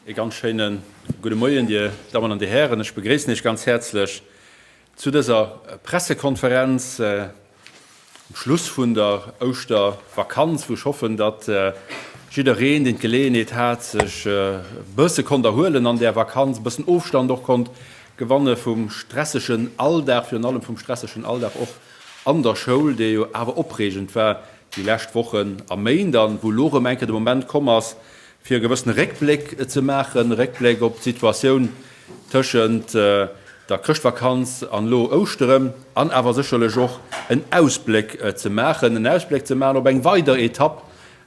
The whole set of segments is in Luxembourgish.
E ganz schéine gudde Moien, Dir Dammen an Dir Hären. Ech begréissen Iech ganz häerzlech zu dëser Pressekonferenz um Schluss vun der Ouschtervakanz, wou ech hoffen, datt jiddereen, deen d'Geleeënheet hat, sech e bësse konnt erhuelen an där Vakanz, e bëssen Ofstand och konnt gewanne vum stressegen Alldag, virun allem vum stressegen Alldag och an der Schoul, dee jo awer opreegend war déi lescht Wochen a Méint, an wou elo erëm eng Kéier de Moment komm ass, fir e gewëssene Réckbléck ze maachen, e Réckbléck op d'Situatioun tëschent der Chrëschtvakanz an elo Ouschteren, an awer sécherlech och en Ausbléck ze maachen, en Ausbléck ze maachen op eng weider Etapp,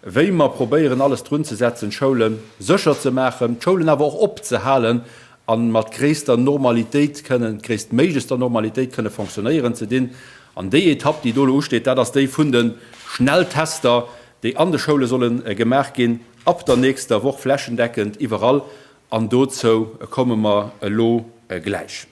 wéi mer probéieren alles drun ze setzen, d'Schoule sécher ze maachen, d'Schoulen awer och opzehalen a mat gréisster Normalitéit kënnen, gréisstméiglechster Normalitéit kënne fonctionnéieren ze dinn. An déi Etapp, déi do elo usteet, dat ass déi vun de Schnelltester, déi an de Schoule solle gemaach ginn, ab der nächster Woch flächendeckend iwwerall. An dozou komme mer elo gläich.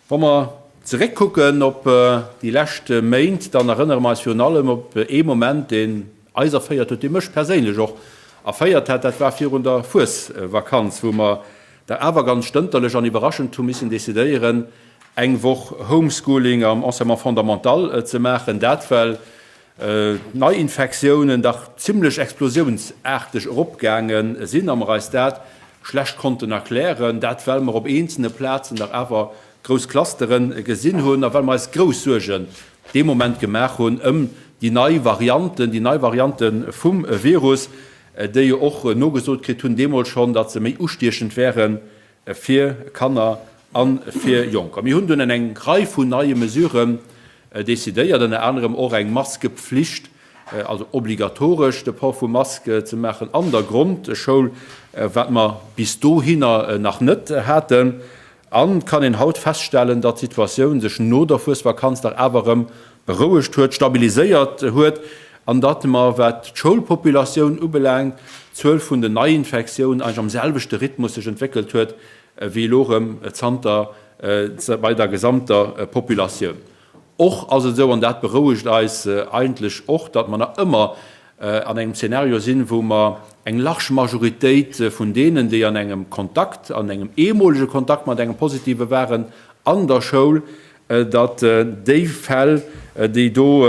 Wa mer zeréckkucken op déi lescht Méint, dann erënnere mer eis virun allem op ee Moment, deen eis erféiert huet, dee mech perséinlech och erféiert hat. Dat war virun der Fuesvakanz, wou mer da awer ganz stënterlech an iwwerraschend hu missen decidéieren, eng Woch Homeschooling am Enseignement fondamental ze maachen. Dat well d'Neiinfektiounen dach zimlech explosiounsaarteg eropgaange sinn a mer eis dat schlecht konnten erklären, dat well mer op eenzelne Plazen dach awer grouss Clustere gesinn hunn a well mer eis grouss Suergen dee Moment gemaach hunn ëm déi nei Varianten, déi nei Variante vum Virus, déi jo och nogesot kritt hunn deemools schonn, datt se méi ustiechend wären fir Kanner a fir Jonker. Mir hunn dunn eng Rei vun neie Mesuren decidéiert, ënner anerem och eng Maskepflicht, also obligatoresch de Port vum Mask ze maachen an der Grondschoul, wat mer bis dohinner nach net haten. A kann een haut feststellen, datt d'Situatioun sech no der Fuesvakanz dach awer erëm berouegt huet, stabiliséiert huet an datt mer, wat d'Schoulpopulatioun ubelaangt, d'Zuel vun den Neiinfektiounen eigentlech am selwechte Rhythmus sech entwéckelt huet wéi elo erëm zanter bei der gesamter Populatioun. Och ass et esou, an dat berouegt eis eigentlech och, datt mer nach ëmmer an engem Zeenario sinn, wou mer eng large Majoritéit vun deenen, déi an engem Kontakt, an engem eemolege Kontakt mat engem Positive waren an der Schoul, datt déi Fäll, déi do,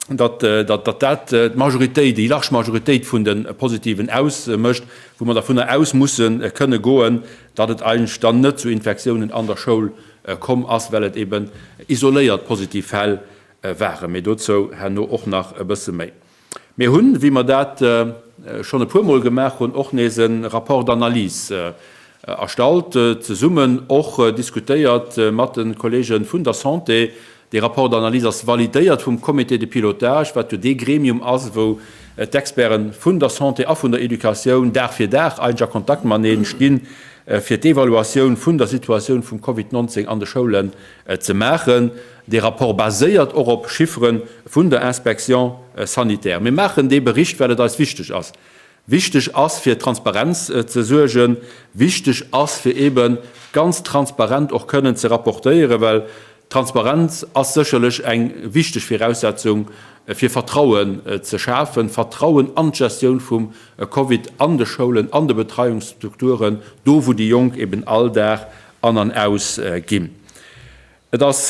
datt dat d'Majoritéit, déi large Majoritéit vun de Positiven ausmécht, wou mer dervunner aus musse kënne goen, datt et eigentlech dann net zu Infektiounen an der Schoul komm ass, well et eben isoléiert positiv Fäll waren. Mee dozou herno och nach e bësse méi. Mir hunn, wéi mer dat schonn e puermol gemaach hunn, och nees e Rapport d'analyse erstallt, zesummen och diskutéiert mat de Kollege vun der Santé. Dee Rapport d'analyse ass validéiert vum Comité de pilotage, wat jo dee Gremium ass, wou d'Experte vun der Santé a vun der Educatioun Dag fir Dag eigentlech a Kontakt matenee stinn, fir d'Evaluatioun vun der Situatioun vum Covid 19 an de Schoulen ze maachen. Dee Rapport baséiert och op Chiffere vun der Inspection sanitaire. Mir maachen dee Bericht, well et eis wichteg ass. Wichteg ass, fir Transparenz ze suergen. Wichteg ass, fir eebe ganz transparent och kënnen ze rapportéieren, well Transparenz ass sécherlech eng wichteg Viraussetzung, fir Vertrauen ze schafen, Vertrauen an d'Gestioun vum Covid an de Schoulen, an de Betreiungsstrukturen, do wou déi Jonk eeben all Dag an an aus ginn. Et ass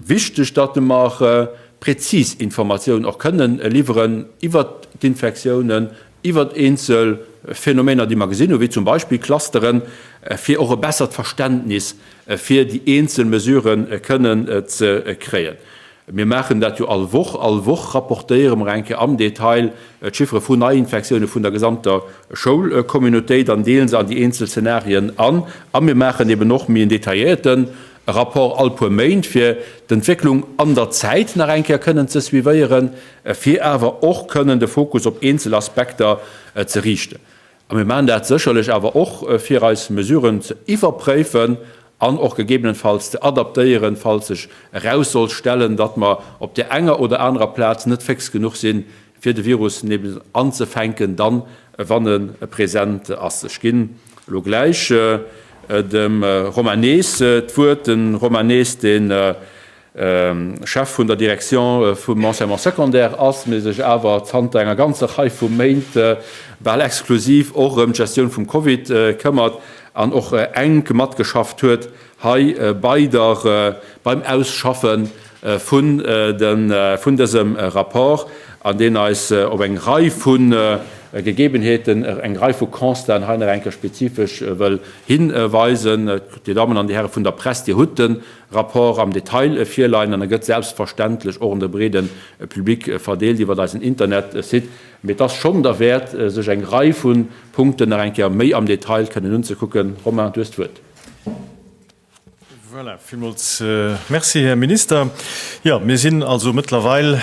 wichteg, datt mer prezis Informatiounen och kënnen liwweren iwwert d'Infektiounen, iwwert eenzel Phänomener, déi mer gesinn hunn, wéi zum Beispill Clusteren, fir och e bessert Verständnis fir déi eenzel Mesurë kënnen ze kréien. Mir maachen dat jo all Woch. All Woch rapportéiere mer eng Kéier am Detail d'Chiffere vun Neiinfektioune vun der gesamter Schoulcommunautéit an deelen se an déi eenzel Zenarien an. A mir maachen eben och méi en detailléierte Rapport all puer Méint, fir d'Entwécklung an der Zäit nach eng Kéier kënnen ze suivéieren, fir awer och kënnen de Fokus op eenzel Aspekter ze riichten. A mir maachen dat sécherlech awer och, fir eis Mesuren ze iwwerpréifen an och gegebenenfalls ze adaptéieren, falls sech eraus sollt stellen, datt mer op där enger oder anerer Plaz net féx genuch sinn, fir de Virus nees anzefänken, dann, wann e present ass. Ech ginn elo gläich dem Romain Nees d'Wuert. De Romain Nees, deen. Chef vun der Direction vum Enseignement secondaire ass, mee sech awer zanter enger ganzer Rei vu Méint bal exklusiv och ëm d'Gestioun vum Covid këmmert an och enk matgeschafft huet hei bei der, beim Ausschaffe vun de, vun dësem Rapport, an deen eis op eng Rei vu Gegebenheeten, eng Rei vu Constaten hei nach eng Kéier spezifesch wëll hinweisen. Dir Dammen an Dir Häre vun der Press, Dir hutt de Rapport am Detail virleien an e gëtt selbstverständlech och un de breede Public verdeelt iwwert eisen Internetsite. Mee et ass schonn derwäert, sech eng Rei vu Punkten nach eng Kéier méi am Detail kënnen unzekucken. Romain, du hues d'Wuert. Voilà, villmools Merci, Här Minister. Jo, mir sinn also mëttlerweil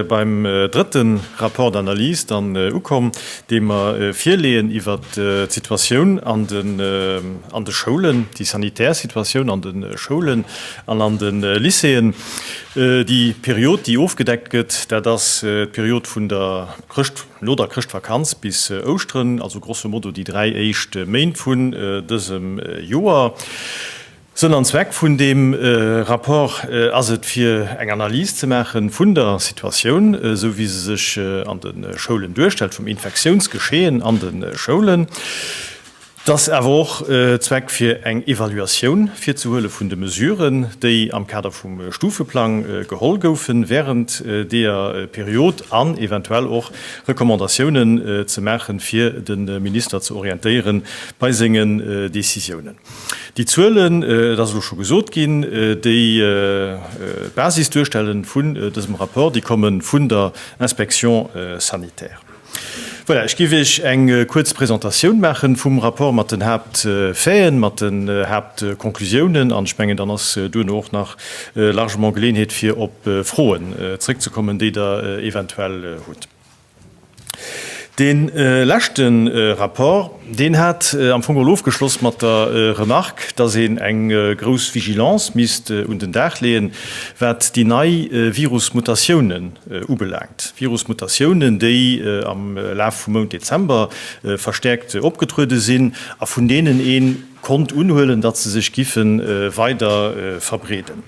beim drëtte Rapport d'analyse dann ukomm, dee mer virleeën iwwert d'Situatioun an de Schoulen, déi sanitär Situatioun an de Schoulen an an de Lycéeën. Déi Period, déi ofgedeckt gëtt, dat ass d'Period vun der Chrëscht, no der Chrëschtvakanz bis Ouschteren, also grosso modo déi dräi éischt Méint vun dësem Joer. Sënn an Zweck vun deem Rapport ass et, fir eng Analys ze maache vun der Situatioun, esou wéi se sech an de Schoulen duerstellt, vum Infektiounsgeschehen an de Schoulen. Et ass awer och Zweck, fir eng Evaluatioun virzehuele vun de Mesuren, déi am Kader vum Stufeplang geholl goufe während deeër Period an eventuell och Recommandatiounen ze maachen, fir de Minister ze orientéiere bei sengen Décisiounen. Déi Zuelen, et ass elo scho gesot ginn, déi d'Basis duerstelle vun dësem Rapport, déi komme vun der Inspection sanitaire. Voilà, ech géif Iech eng kuerz Presentatioun maache vum Rapport mat den Haaptfaiten, mat den Haaptkonklusiounen an ech mengen, dann ass duerno och nach largement Geleeënheet, fir op Froen zréckzekommen, déi Der eventuell hutt. Dee leschte Rapport, deen hat am Fong geholl ofgeschloss mat der Remarque, dass een eng grouss Vigilance misst un den Dag leeën, wat déi nei Virusmutatiounen ubelaangt. Virusmutatiounen, déi am Laf vum Mount Dezember verstäerkt opgetruede sinn a vun deenen ee konnt unhuelen, datt se sech giffe weider verbreeden.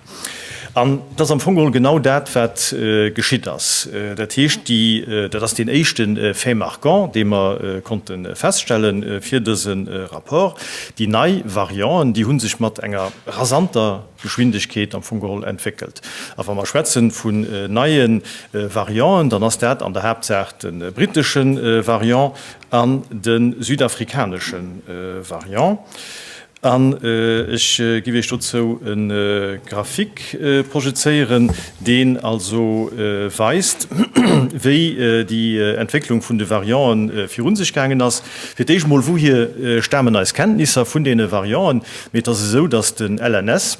An et ass am Fong geholl genau dat, wat geschitt ass. Dat heescht, déi, dat ass deen éischte Fait marquant, dee mer konnte feststelle fir dëse Rapport, déi nei Varianten, déi hu sech mat enger rasanter Geschwindegkeet am Fong geholl entwéckelt. A wa mer schwätze vun neie Varianten, dann ass dat an der Haaptsaach de brittesche Variant an de südafrikanesche Variant. An ech giff Iech dozou e Graphique projezéieren, deen also weist, wéi déi Entwécklung vun de Varianten virun sech gaangen ass. Fir d'éischt emol, wouhier stamen eis Kenntnisser vun deene Varianten? Mee et ass esou, datt den LNS,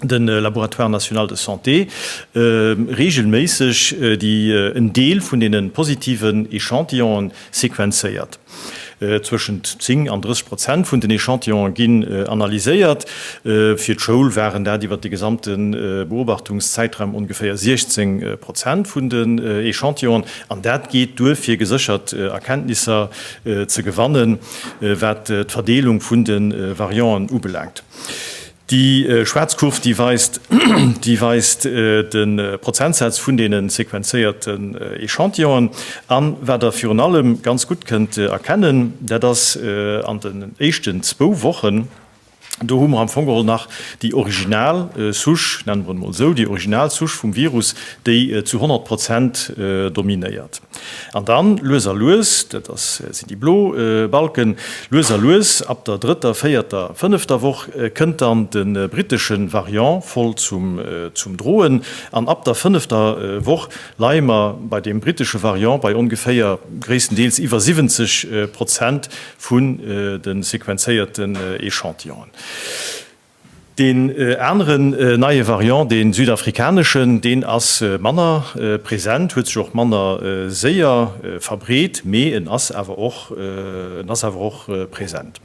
de Laboratoire national de santé, reegelméisseg déi en Deel vun deene positiven Echantillonen sequenzéiert. Zwëschent 10 an 30 Prozent vun den Echantillonen ginn analyséiert. Fir d'Schoul waren dat iwwer de gesamte Beobachtungszäitraum ongeféier 16 Prozent vun den Echantillonen. An dat geet duer, fir geséchert Erkenntnisser ze gewannen, wat d'Verdeelung vun de Varianten ubelaangt. Déi schwaarz Kurv, déi weist, déi weist de Prozentsaz vun deene sequenzéierten Echantillonen. An wat Der virun allem ganz gutt kënnt erkennen, dat ass an den éischten zwou Wochen, do hu mer am Fong geholl nach déi original Souche, nennen mer et emol esou, déi original Souche vum Virus, déi zu 100 Prozent dominéiert. An dann, lues a lues, dat ass, sinn déi blo Balken, lues a lues, ab der drëtter, véierter, fënnefter Woch, kënnt dann de brittesche Variant voll zum, zum Droen. An ab der fënnefter Woch leie mer bei deem brittesche Variant bei ongeféier gréisstendeels iwwer 70 Prozent vun de sequenzéierten Echantillonen. Deen aneren neie Variant, dee südafrikaneschen, deen ass manner present, huet sech och manner séier verbreet, mee en ass awer och, en ass awer och present.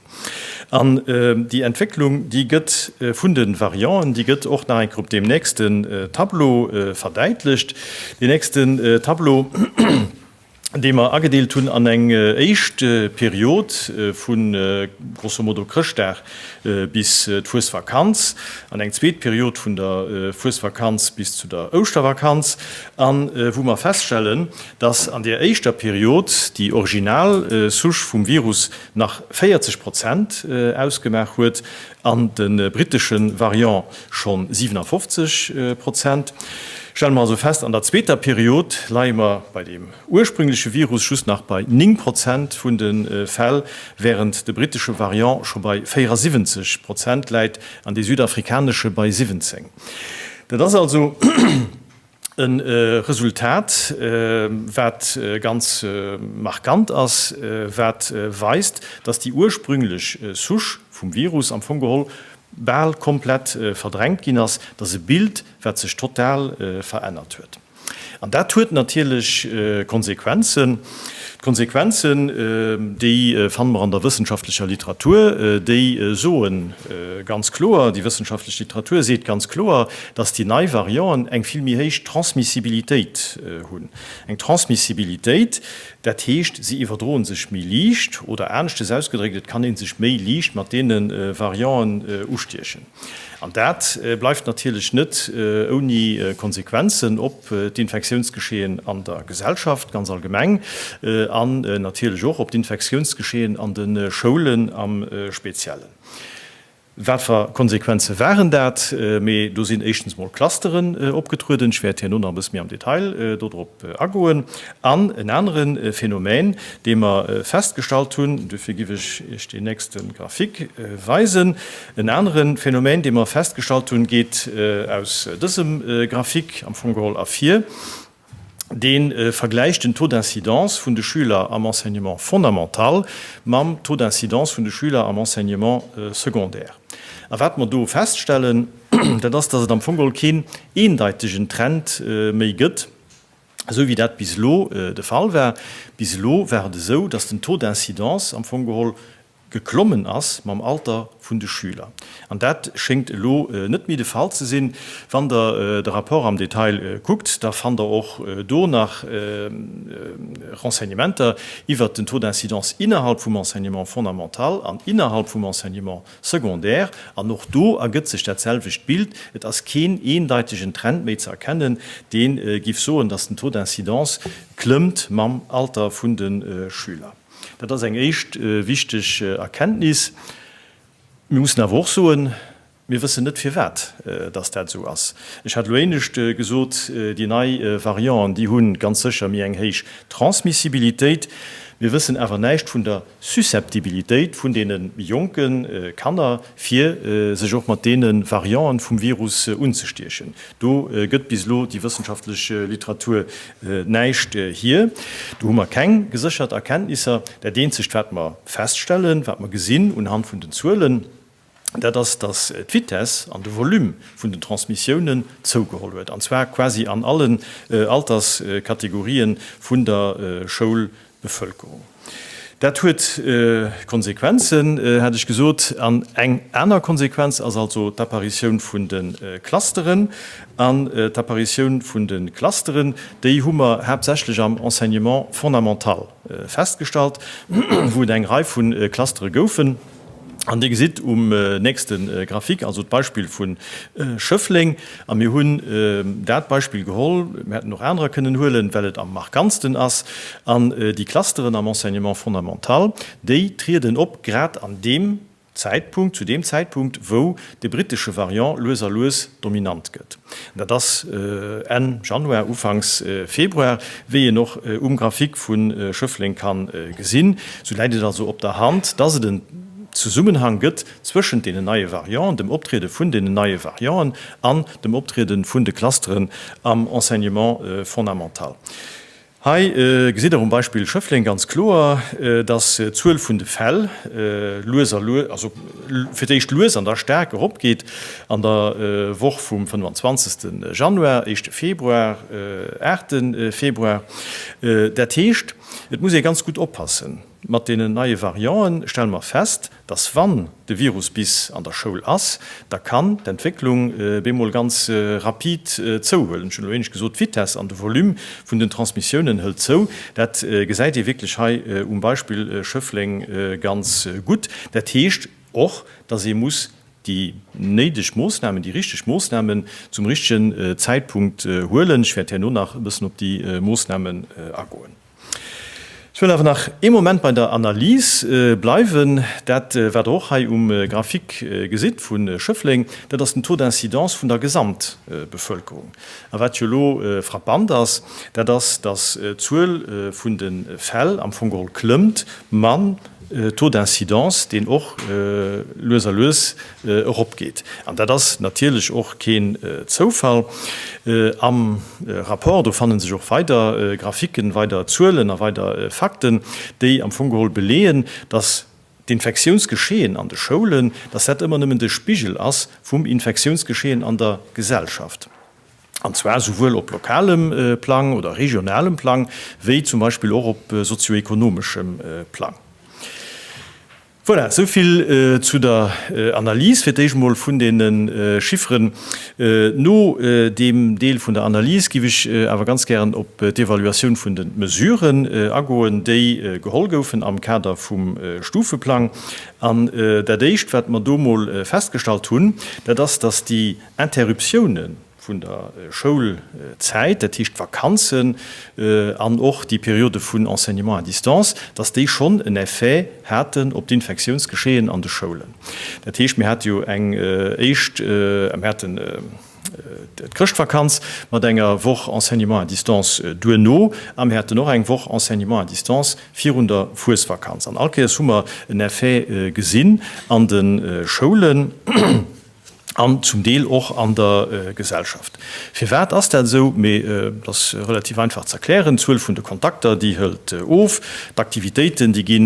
An déi Entwécklung, déi gëtt vun de Varianten, déi gëtt och nach eng Kéier op deem nächsten Tableau verdäitlecht. Deen nächsten Tableau. Dee mer agedeelt hunn an eng éischt Period vu grosso modo Chrëschtdag bis d'Fuesvakanz, an eng zweet Period vun der Fuesvakanz bis zu der Ouschtervakanz, a wou mer feststellen, dass an där éischter Period déi original Souche vum Virus nach 40 Prozent ausgemaach huet an de brittesche Variant scho 57 Prozent. Stelle mer also fest, an der zweeter Period leie mer bei deem ursprüngleche Virus just nach bei 9 Prozent vun de Fäll, wärend de brittesche Variant scho bei 74 Prozent läit an dee südafrikanesche bei 17. Dat ass also e Resultat, wat ganz markant ass, wat weist, dass déi ursprünglech Souche vum Virus am Fong geholl bal komplett verdrängt ginn ass, dat ass e Bild, wat sech total verännert huet. An dat huet natierlech Konsequenzen. D'Konsequenzen, déi fanne mer an der wëssenschaftlecher Literatur, déi soe ganz kloer, déi wëssenschaftlech Literatur seet ganz kloer, dass déi nei Varianten eng vill méi héich Transmissibilitéit hunn. Eng Transmissibilitéit, Dat heescht, si iwwerdroen sech méi liicht, oder aneschtes ausgedréckt, et kann ee sech méi liicht mat deene Varianten ustiechen. An dat bleift natierlech net ouni Konsequenzen op d'Infektiounsgeschehen an der Gesellschaft ganz allgemeng an natierlech och op d'Infektiounsgeschehen an de Schoulen am Speziellen. Wat fer Konsequenze waren dat? Mee do sinn éischtens mol Clusteren opgetrueden. Ech wäert herno nach e bësse méi am Detail dodrop agoen. An en anere Phänomen, dee mer festgestallt hunn, duerfir giff ech Iech deen nächste Graphique weisen, en anere Phänomen, dee mer festgestallt hunn, geet aus dësem Graphique am Fong geholl ervir. Dee vergläicht den Taux d'incidence vun de Schüler am Enseignement fondamental mam Taux d'incidence vun de Schüler am Enseignement secondaire. A wat mer do feststellen, dat ass, dass et am Fong geholl keen eendeitegen Trend méi gëtt, esou wéi dat bis elo de Fall war. Bis elo war et esou, dass den Taux d'incidence am Fong geholl geklommen ass mam Alter vun de Schüler. An dat schéngt elo net méi de Fall ze sinn. Wann Der de Rapport am Detail kuckt, da fannt Der och do nach Renseignementer iwwert den Taux d'incidence innerhalb vum Enseignement fondamental an innerhalb vum Enseignement secondaire. An och do ergëtt sech dat selwecht Bild. Et ass keen eendeitegen Trend méi ze erkennen, dee giff soen, dass den Taux d'incidence klëmmt mam Alter vun de Schüler. Dat ass eng éischt wichteg Erkenntnis. Mir mussen awer och soen, mir wëssen net firwat dass dat esou ass. Ech hat elo éinescht gesot, déi nei Varianten, déi hu ganz sécher méi eng héich Transmissibilitéit. Mir wëssen awer näischt vun der Susceptibilitéit vun deene méi jonke Kanner, fir sech och mat deene Varianten vum Virus unzestiechen. Do gëtt bis elo déi wëssenschaftlech Literatur näischt hier. Do hu mer keng geséchert Erkenntnisser. Dat eenzegt, wat mer feststellen, wat mer gesinn unhand vun den Zuelen, dat ass, datt d'Vitesse an de Volume vun den Transmissiounen zougeholl huet, an zwar quasi an allen Alterskategorien vun der Schoul. Bevëlkerung. Dat huet Konsequenzen, hat ech gesot. An eng aner Konsequenz ass also d'Apparitioun vun de Clusteren. An d'Apparitioun vun de Clusteren, déi hu mer haaptsächlech am Enseignement fondamental festgestallt, wou et eng Rei vu Clustere goufen. An Dir gesitt um nächste Graphique also d'Beispill vu Schëffleng. A mir hunn dat Beispill geholl, mir hätten och anerer kënnen huelen, well et am markantsten ass. An déi Clusteren am Enseignement fondamental, déi trieden op grad an deem Zäitpunkt, zu deem Zäitpunkt, wou de brittesche Variant lues a lues dominant gëtt. Dat ass Enn Januar, Ufanks Februar, wéi een och um Graphique vu Schëffleng ka gesinn. Sou läit et also op der Hand, dass et en Zesummenhang gëtt zwëschent deenen neie Varianten, dem Optriede vun deenen neie Varianten an dem Optriede vun de Clusteren am Enseignement fondamental. Hei gesitt Der um Beispill Schëffleng ganz kloer, dass d'Zuel vun de Fäll lues a lues, also fir d'éischt lues an da staark eropgeet an der Woch vum 25. Januar, éischte Februar, aachte Februar. Dat heescht, et muss ee ganz gutt oppassen. Mat deenen neie Varianten stelle mer fest, dass wann de Virus bis an der Schoul ass, da kann d'Entwécklung bemol ganz rapid zouhuelen. Ech hunn elo éinescht gesot, d'Vitesse an de Volume vun den Transmissiounen hëlt zou. Dat gesäit ee wierklech hei um Beispill Schëffleng ganz gutt. Dat heescht och, dass ee muss déi néideg Moossnamen, déi richteg Moossnamen zum richtegen Zäitpunkt huelen. Ech wäert herno nach e bëssen op déi Moossnamen agoen. Ech wëll awer nach ee Moment bei der Analys bleiwen. Dat, wat Der och hei um Graphique gesitt vu Schëffleng, dat ass den Taux d'incidence vun der Gesamtbevölkerung. A wat jo elo frappant ass, dat ass, dass d'Zuel vun de Fäll am Fong geholl klëmmt, mam Taux d'incidence, deen och lues a lues eropgeet. An dat ass natierlech och keen Zoufall. Am Rapport, do fanne sech och weider Graphiken, weider Zuelen a weider Fakten, déi am Fong geholl beleeën, dass d'Infektiounsgeschehen an de Schoulen, dass dat ëmmer nëmmen de Spigel ass vum Infektiounsgeschehen an der Gesellschaft. An zwar souwuel op lokalem Plang oder regionalem Plang, wéi zum Beispill och op sozioekonomeschem Plang. Voilà, esou vill zu der Analys fir d'éischt emol vun deene Chifferen. No deem Deel vun der Analys géif ech awer ganz gären op d'Evaluatioun vun de Mesuren agoen, déi geholl goufen am Kader vum Stufeplang. An dat Éischt, wat mer do emol festgestallt hunn, dat ass, dass déi Interruptiounen vun der Schoulzäit, dat heescht d'Vakanzen an och déi Periode vun Enseignement à distance, dass déi schonn en Effet haten op d'Infektiounsgeschehen an de Schoulen. Dat heescht, mir hate jo eng éischt, mir haten d'Chrëschtvakanz mat enger Woch Enseignement à distance duerno a mir haten och eng Woch Enseignement à distance virun der Fuesvakanz. An all Kéiers hu mer en Effet gesinn an de Schoulen. An zum Deel och an der Gesellschaft. Firwat ass dat esou? Mee dat ass relativ einfach ze erklären, D'Zuel vun de Kontakter, déi hëlt of, d'Aktivitéiten, déi gi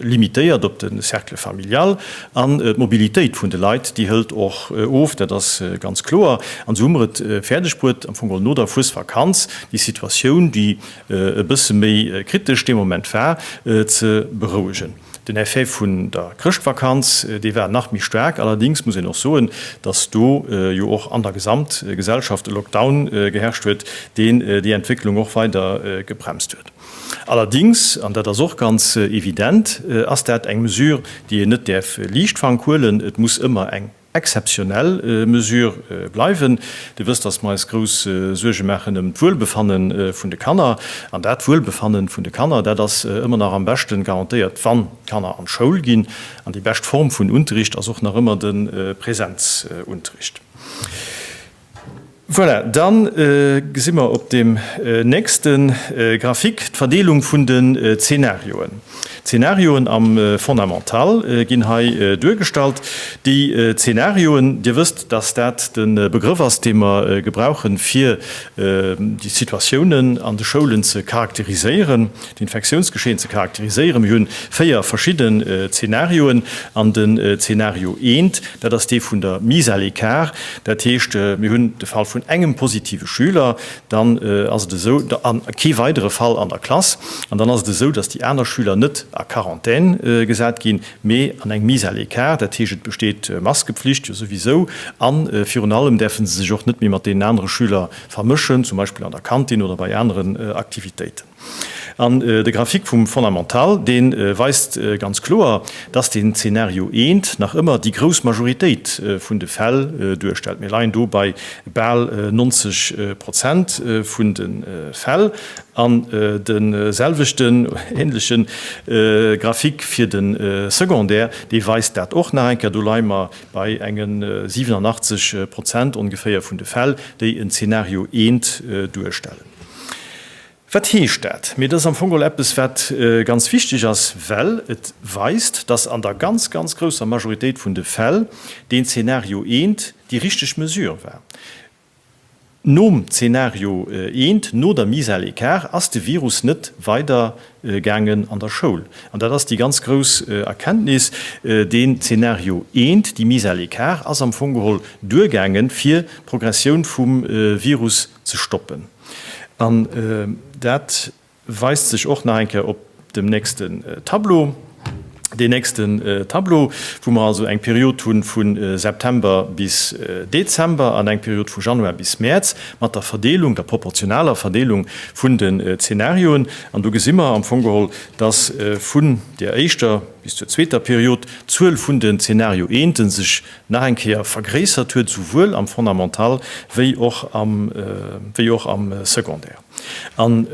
limitéiert op de Cercle familial an d'Mobilitéit vun de Leit, déi hëlt och of, dat ass ganz kloer. An esou hu mer et fäerdeg bruet, am Fong geholl no der Fuesvakanz déi Situatioun, déi e bësse méi kritesch dee Moment war, ze berouegen. Den Effet vun der Chrëschtvakanz, dee war nach méi staark. Allerdéngs muss een och soen, datt do jo och an der Gesamtgesellschaft e Lockdown geherrscht huet, deen déi Entwécklung och weider gebremst huet. Allerdéngs, an dat ass och ganz evident, ass dat eng Mesure, déi een net däerf liichtfank huelen. Et muss ëmmer eng exzeptionell Mesure bleiwen. Dir wësst, dass mer eis grouss Suerge maachen ëm d'Wuelbefanne vun de Kanner. An dat Wuelbefanne vun de Kanner, dat ass ëmmer nach am beschte garantéiert, wann d'Kanner an d'Schoul ginn. An déi bescht Form vun Unterricht ass och nach ëmmer de Präsenzunterricht. Voilà, da gesi mer op deem nächste Graphique d'Verdeelung vun den Zeenarioen. D'Zeenarioen am Fondamental ginn hei duergestallt. Déi Zeenarioen, Dir wësst, dass dat de Begrëff ass, dee mer gebrauchen, fir déi Situatiounen an de Schoulen ze charakteriséieren, d'Infektiounsgeschehen ze charakteriséieren. Mir hunn 4 verschidden Zeenarioen an den Zeenario eent, Dat ass dee vun der Mise à l'écart. Dat heescht, mir hunn de Fall vun engem positive Schüler, dann ass et esou, a kee weidere Fall an der Klass, an dann ass et esou, datt déi aner Schüler net a Quarantän gesat ginn, mee an eng Mise à l'écart. Dat heescht, et besteet Maskepflicht jo souwisou a virun allem däerfe se sech och net méi mat deenen anere Schüler vermëschen, zum Beispill an der Kantin oder bei aneren Aktivitéiten. An de Graphique vum Fondamental, dee weist ganz kloer, dass den Zeenario eent nach ëmmer déi grouss Majoritéit vun de Fäll duerstellt. Mir leien do bei bal 90 Prozent vun de Fäll. An de selwechten, änleche Graphique fir de Secondaire, dee weist dat och nach eng Kéier. Do leie mer bei enge 87 Prozent ongeféier vun de Fäll, déi en Zeenario eent duerstellen. Wat heescht dat? Mee dat ass am Fong geholl eppes, wat ganz wichteg ass, well et weist, dass an der ganz, ganz grousser Majoritéit vun de Fäll deen Zeenario eent déi richteg Mesure war. Nom Zeenario eent, no der Mise à l'écart, ass de Virus net weider gaangen an der Schoul. An dat ass déi ganz grouss Erkenntnis. Deen Zeenario eent, déi Mise à l'écart, ass am Fong geholl duergaangen, fir d'Progressioun vum Virus ze stoppen. An dat weist sech och nach eng Kéier op. dem nächsten Tableau. Deen nächsten Tableau, wou mer also eng Period hu vu September bis Dezember an eng Period vu Januar bis Mäerz mat der Verdeelung, der proportionaler Verdeelung vun den Zenarioen. An do gesi mer am Fong geholl, dass vun där éischter bis zur zweeter Period d'Zuel vun den Zenario-Eenten sech nach eng Kéier vergréissert huet, souwuel am Fondamental wéi och am, wéi och am Secondaire. An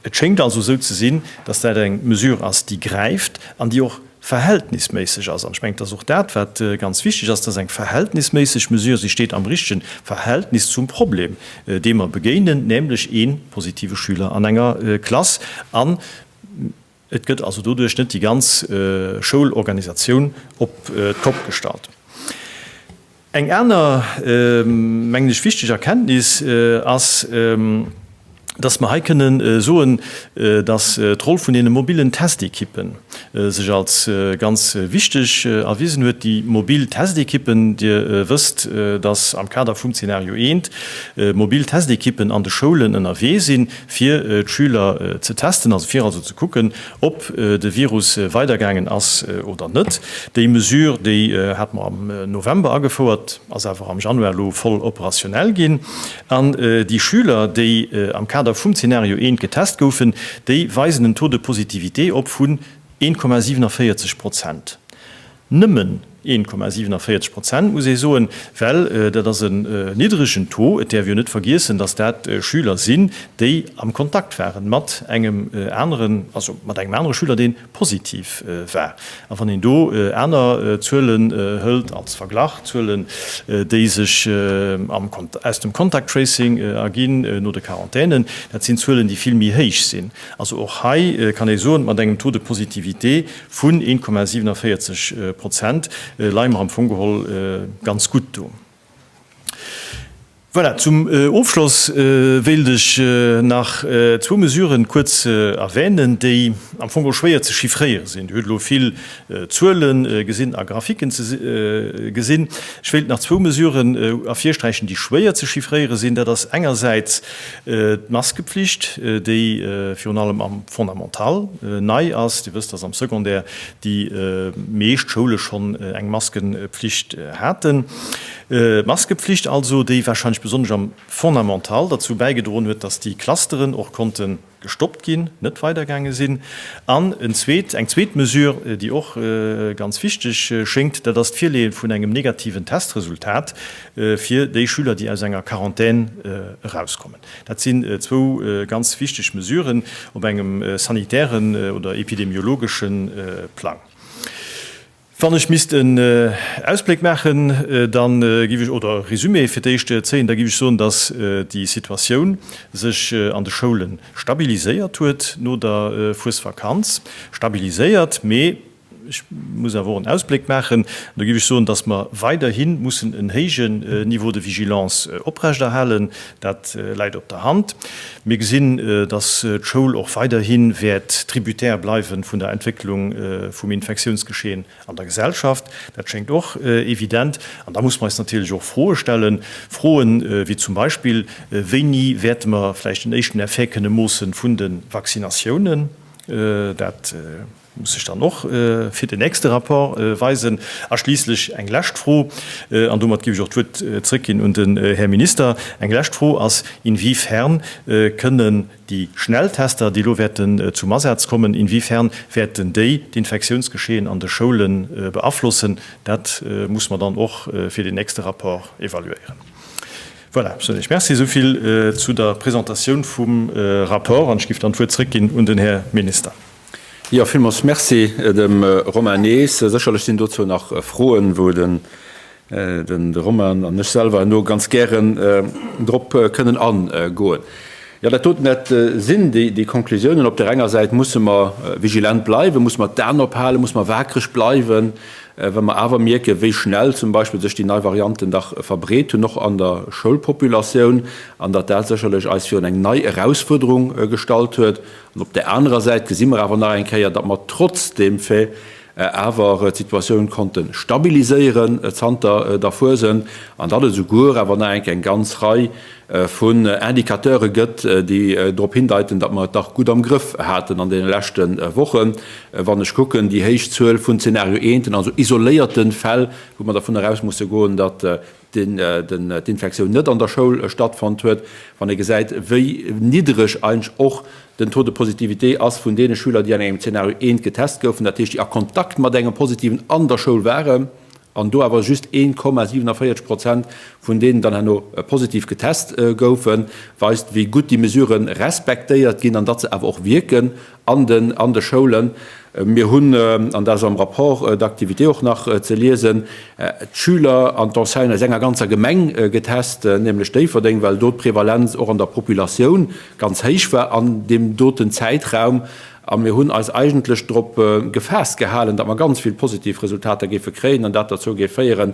et schéngt also esou ze sinn, dass dat eng Mesure ass, déi gräift an déi och verhältnisméisseg ass. An ech mengen, et ass och dat, wat ganz wichteg ass, et ass eng verhältnisméisseg Mesure, si steet am richtegen Verhältnis zum Problem, deem mer begéinen, nämlech ee positive Schüler an enger Klass. An Et gëtt also doduerch net déi ganz Schoulorganisatioun op d'Kopp gestallt. Eng aner, mengen ech, wichteg Erkenntnis ass, dass mer hei kënnen soen, dass d'Roll vun deene mobilen Testekippen sech als ganz wichteg erwisen huet. Déi mobil Testekippen, Dir wësst, dass am Kader vum Zeenario eent mobil Testekippen an de Schoulen ënnerwee sinn, fir d'Schüler ze testen, also fir also ze kucken, ob de Virus weidergaangen ass oder net. Déi Mesure, déi hate mer am November agefouert, ass awer am Januar elo voll operationell ginn. An déi Schüler, déi am Kader vum Zeenario 1 getest goufen, déi weisen en Taux de positivité op vun 1,47 Prozent. Nëmmen 1,47 Prozent, muss ee soen, well dat ass en niddregen Taux. Et däerf jo net vergiessen, datt dat Schüler sinn, déi am Kontakt ware mat engem aneren, also mat engem anere Schüler, dee positiv war. A wann een do aner Zuelen hëlt als Verglach, Zuelen, déi sech aus dem Contact Tracing erginn no de Quarantänen, dat sinn Zuelen, déi vill méi héich sinn. Also och hei kann ee soen, mat engem Taux de positivité Vun 1,47 Prozent leie mer am Fong geholl ganz gutt do. Voilà, zum Ofschloss wéilt ech nach zwou Mesuren kuerz erwänen, déi am Fong geholl schwéier ze chiffréiere sinn. Dir hutt elo vill Zuele gesinn a Graphiken gesinn. Ech wéilt nach zwou Mesuren ervirsträichen, déi schwéier ze chiffréiere sinn. Dat ass engersäits D'Maskepflicht, déi virun allem am Fondamental nei ass, Dir wësst, dass am Secondaire déi meescht Schoule schonn eng Maskenpflicht haten. D'Maskepflicht also, déi warscheinlech besonnesch am Fondamental derzou bäigedroen huet, dass déi Clusteren och konnte gestoppt ginn, net weidergaange sinn. An en zweet, eng zweet Mesure, déi och ganz wichteg schéngt, dat ass d'Virleeë vun engem negativen Testresultat fir déi Schüler, déi aus enger Quarantän erauskommen. Dat sinn zwou ganz wichteg Mesuren op engem sanitären oder epidemiologesche Plang. Wann ech misst en Ausbléck maachen, da géif ech, oder e Résumé fir d'éischt zéien, da géif ech soen, dass déi Situatioun sech an de Schoule stabiliséiert huet no der Fuesvakanz. Stabiliséiert, mee Ech muss awer och en Ausbléck maachen. Do géif ech soen, dass mer weiderhi mussen en héijen Niveau de vigilance oprechterhalen. Dat läit op der Hand. Mir gesinn, dass d'Schoul och weiderhi wäert tributaire bleiwe vun der Entwécklung vum Infektiounsgeschehen an der Gesellschaft. Dat schéngt och evident. An da muss mer eis natierlech och Froe stellen. Froen wéi zum Beispill, Wéini wäerte mer vläicht en éischten Effet kënne moosse vun de Vaccinatiounen? Dat muss sech dann och fir den nächste Rapport weisen. A schliisslech eng lescht Fro, an domat géif ech och d'Wuert zrëckginn un den Här Minister, eng lescht Fro ass, Inwiefern kënnen déi Schnelltester, déi elo wäerten zum Asaz kommen, inwiefern wäerten déi d'Infektiounsgeschehen an de Schoule beaflossen? Dat muss mer dann och fir den nächste Rapport evaluéieren. Voilà, ech soen Iech Merci. Esou vill zu der Presentatioun vum Rapport an ech géif dann d'Wuert zrëckginn un den Här Minister. Jo, villmools Merci dem Romain Nees. Sécherlech sinn dozou nach Froen, wou den de Romain an ech selwer herno ganz gären drop kënnen agoen. Jo, dat doten, dat sinn déi Konklusiounen. Op där enger Säit musse mer vigilent bleiwen, musse mer d'Aen ophalen, musse mer wakereg bleiwen, wa mer awer mierken, wéi schnell zum Beispill sech déi nei Varianten dach verbreet hunn, och an der Schoulpopulatioun, an datt dat sécherlech eis virun eng nei Erausfuerderung gestallt huet. An op där anerer Säit gesi mer awer nach eng Kéier, datt mer trotz deem Fait awer d'Situatioun konnte stabiliséieren zanter der Fuesent an datt et esouguer awer nach eng Kéier eng ganz Rei. vun Indicateure gëtt, déi drop hindeiten, datt mer et dach gutt am Grëff haten an deene leschte Wochen. Wann ech kucken, déi héich Zuel vun Zeenario eenten, also isoléierte Fäll, wou mer dervun eraus musse goen, datt d'Infektioun net an der Schoul stattfonnt huet, wann ee gesäit, wéi niddereg eigentlech och den Taux de positivité ass vun deene Schüler, déi an engem Zeenario eent getest goufen, dat heescht, déi a Kontakt mat engem Positiven an der Schoul waren, an do awer just 1,47 Prozent vun deenen dann herno positiv getest goufen, weist, wéi gutt déi Mesurë respektéiert ginn an datt se awer och wierken an den an de Schoulen. Mir hunn, an dat ass am Rapport d'activité och nach ze liesen, d'Schüler an d'Enseignanten aus enger ganzer Gemeng getest, nämlech Déifferdeng, well do d'Prevalenz och an der Populatioun ganz héich war an deem doten Zäitraum. A mir hunn eis eigentlech drop gefaasst gehalen, datt mer ganz vill positiv Resultater géife kréien an dat derzou géif féieren,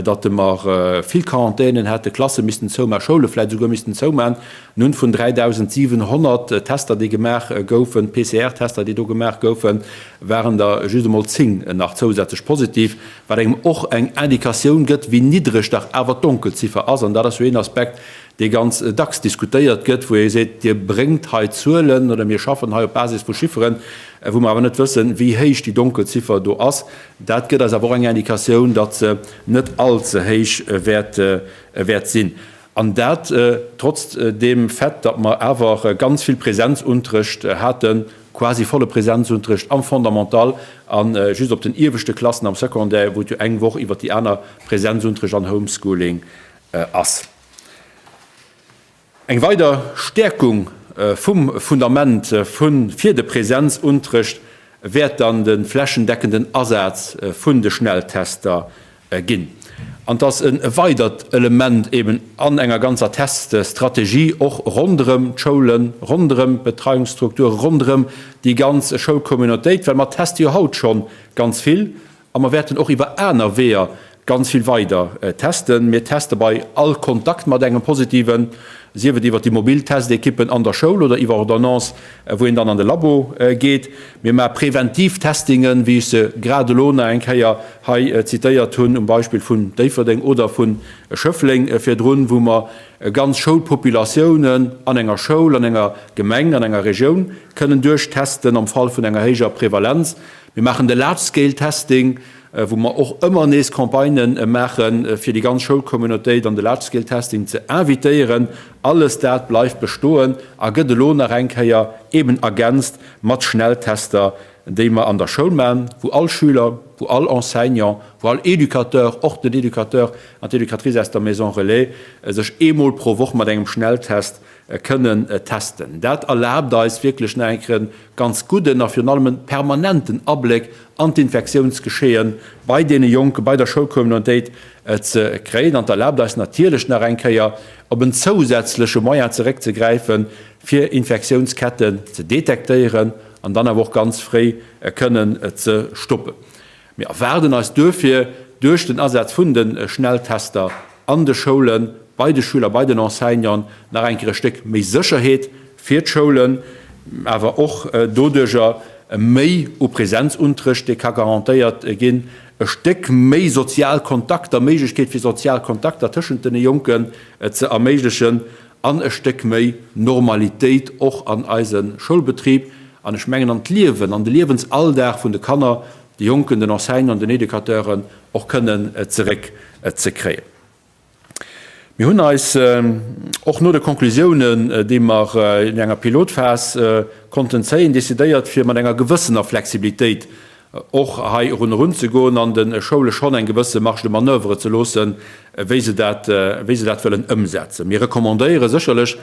datt mer vill Quarantänen hätte, Klasse missten zoumaachen, Schoule vläicht esouguer missten zoumaachen. Nun, vun 3.700 Tester, déi gemaach goufen, PCR-Tester, déi do gemaach goufen, waren der just emol 10 nach zousätzlech positiv, wat engem och eng Indikatioun gëtt, wéi niddreg dach awer d'Donkelziffer ass. An dat ass jo een Aspekt, dee ganz dacks diskutéiert gëtt, wou ee seet, Dir bréngt hei Zuelen oder mir schaffen hei op Basis vu Chifferen, wou mer awer net wëssen, wéi héich déi Donkelziffer do ass. Dat gëtt eis awer och eng Indikatioun, datt se net all ze héich wäert sinn. An dat trotz deem Fait, datt mer awer ganz vill Präsenzunterrecht haten, quasi volle Präsenzunterrecht am Fondamental a just op den ieweschte Klassen am Secondaire, wou et jo eng Woch iwwert déi aner Präsenzunterrecht an Homeschooling ass. Eng weider Stäerkung vum Fundament fir de Präsenzunterrecht wäert dann de flächendeckenden Asaz vun de Schnelltester ginn. An 't ass e weidert Element eben an enger ganzer Teststrategie, och ronderëm d'Schoulen, ronderëm d'Betreiungsstrukture, ronderëm déi ganz Schoulcommunautéit, well mer teste jo haut scho ganz vill a mer wäerten och iwwer aner Weeër ganz vill weider testen. Mir teste bei all Kontakt mat engem Positiven, sief et iwwer déi mobil Testekippen an der Schoul oder iwwer Ordonnance, wou een dann an de Labo geet. Mir maache präventiv Testingen, wéi ech se grad elo nach eng Kéier hei zitéiert hunn, um Beispill vun Déifferdeng oder vu Schëffleng virdrun, wou mer ganz Schoulpopulatiounen an enger Schoul, an enger Gemeng, an enger Regioun kënnen duerchtesten am Fall vun enger héijer Prevalenz. Mir maachen de Large-Scale-Testing, wou mer och ëmmer nees Campagnë maachen, fir déi ganz Schoulcommunautéit an de Large-Scale-Testing ze invitéieren. Alles dat bleift bestoen a gëtt elo nach eng Kéier eben ergänzt mat Schnelltester, déi mer an der Schoul maachen, wou all Schüler, wou all Enseignant, wou all Educateur, och den Educateur an d'Educatrice aus der Maison Relais, sech eemol pro Woch mat engem Schnelltest kënnen testen. Dat erlaabt eis wierklech nach eng Kéier e ganz gudden a virun allem e permanenten Abléck an d'Infektiounsgeschehen bei deene Jonken, bei der Schoulcommunautéit ze kréien. An et erlaabt eis natierlech nach eng Kéier op en zousätzleche Moyen zeréckzegräifen, fir Infektiounsketten ze detektéieren an dann awer och ganz fréi kënnen ze stoppen. Mir erwaarden eis duerfir duerch den Asaz vun de Schnelltester an de Schoulen, bei de Schüler, bei den Enseignanten nach eng Kéier e Stéck méi Sécherheet fir d'Schoulen, awer och doduerjer méi u Präsenzunterrecht, dee ka garantéiert ginn, e Stéck méi sozial Kontakter, Méiglechkeet fir sozial Kontakter tëschent den Jonken ze erméiglechen an e Stéck méi Normalitéit och an eise Schoulbetrib an ech mengen an d'Liewen, an de Liewensalldag vun de Kanner, de Jonken, den Enseignanten, den Educateuren och kënnen zeréck ze kréien. Mir hunn eis och no de Konklusiounen, déi mer in enger Pilotphas konnten zéien, decidéiert, fir mat enger gewëssener Flexibilitéit och hei erun erunzegoen an de Schoule schonn eng gewësse Marge de manoeuvre ze loossen, wéi se dat, wéi se dat wëllen ëmsetzen. Mir recommandéiere sécherlech,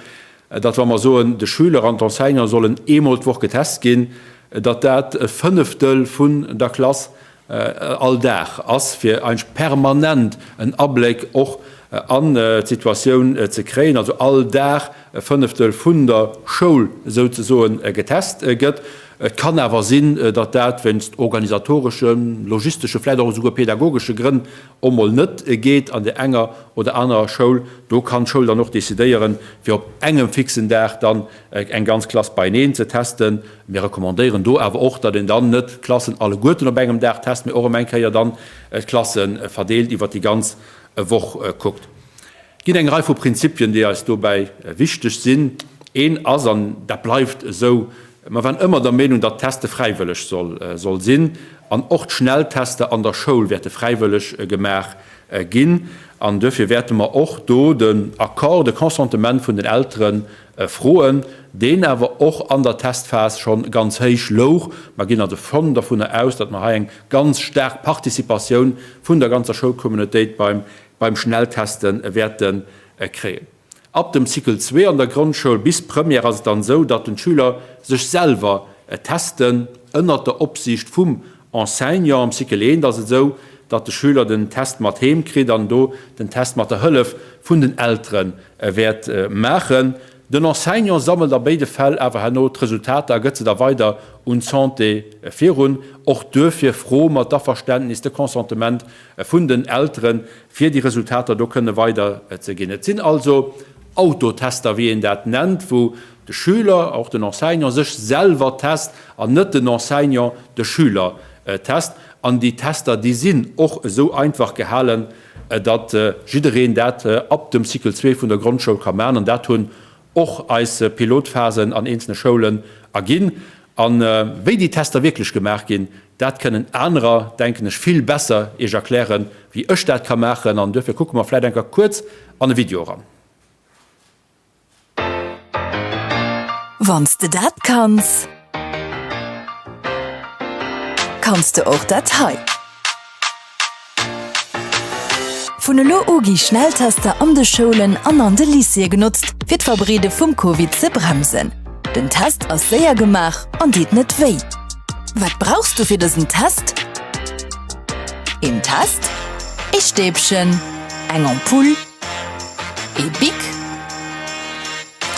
datt wa mer soen, de Schüler an d'Enseignante sollen eemol d'Woch getest ginn, datt dat e Fënneftel vun der Klass all Dag ass, fir eigentlech permanent en Abléck och an d'Situatioun ze kréien, also all Dag e Fënneftel vun der Schoul souzesoen getest gëtt. Et kann awer sinn, datt dat wéinst organisatoreschen, logistesche, vläicht och esouguer pedagogesche Grënn och mol net geet an där enger oder anerer Schoul. Do kann d'Schoul dann och decidéieren, fir op engem fixen Dag dann eng ganz Klass beieneen ze testen. Mir recommandéieren do awer och, datt een dann net d'Klassen alleguerten op engem Dag test, mee och erëm eng Kéier dann d'Klasse verdeelt iwwert déi ganz Woch kuckt. Et ginn eng Rei vu Prinzipien, déi eis dobäi wichteg sinn. Een ass, an dat bleift esou, Mer waren ëmmer der Meenung, datt d'Teste fräiwëlleg soll sinn. An och d'Schnelltester an der Schoul wäerte fräiwëlleg gemaach ginn. An duerfir wäerte mer och do den Accord, de Consentement vun den Eltere froen, deen awer och an der Testphas scho ganz héich louch. Mer ginn also schonn dovunner aus, datt mer hei eng ganz staark Participatioun vun der ganzer Schoulcommunautéit beim beim Schnellteste wäerte kréien. Ab dem Cycle zwee an der Grondschoul bis Première ass et dann esou, datt den d'Schüler sech selwer testen, ënnert der Opsiicht vum Enseignant. Am Cycle eent ass et esou, datt de Schüler den Test mat heem kritt an do den Test mat der Hëllef vun den Eltere wäert maachen. Den Enseignant sammelt a béide Fäll awer herno d'Resultater a gëtt se da weider un d'Santé virun. Och duerfir froe mer d'Averständnis, de Consentement vun den Elteren, fir déi Resultater do kënne weider ze ginn. Et sinn also Autotester, wéi een dat nennt, wou de Schüler, och den Enseignant, sech selwer test an net den Enseignant de Schüler test. An déi Tester, déi sinn och esou einfach gehalen, datt jiddereen dat ab dem Cycle zwee vun der Grondschoul ka maachen. An dat hunn och eis Pilotphasen an eenzelne Schoulen erginn. A wéi déi Tester wierklech gemaach ginn, dat kënnen anerer, denken ech, vill besser Iech erklären, wéi ech dat ka maachen. An duerfir kucke mer vläicht eng Kéier kuerz an e Video eran. Wann s de dat kanns, kanns de och dat hei. Vun elo u gi Schnelltester an de Schoulen an an de Lycéeë genotzt, fir d'Verbreede vum Covid ze bremsen. Den Test ass séier gemaach an deet net wéi. Wat brauchs du fir dësen Test? Een Test, ee Stäbchen, eng Ampull, ee Bic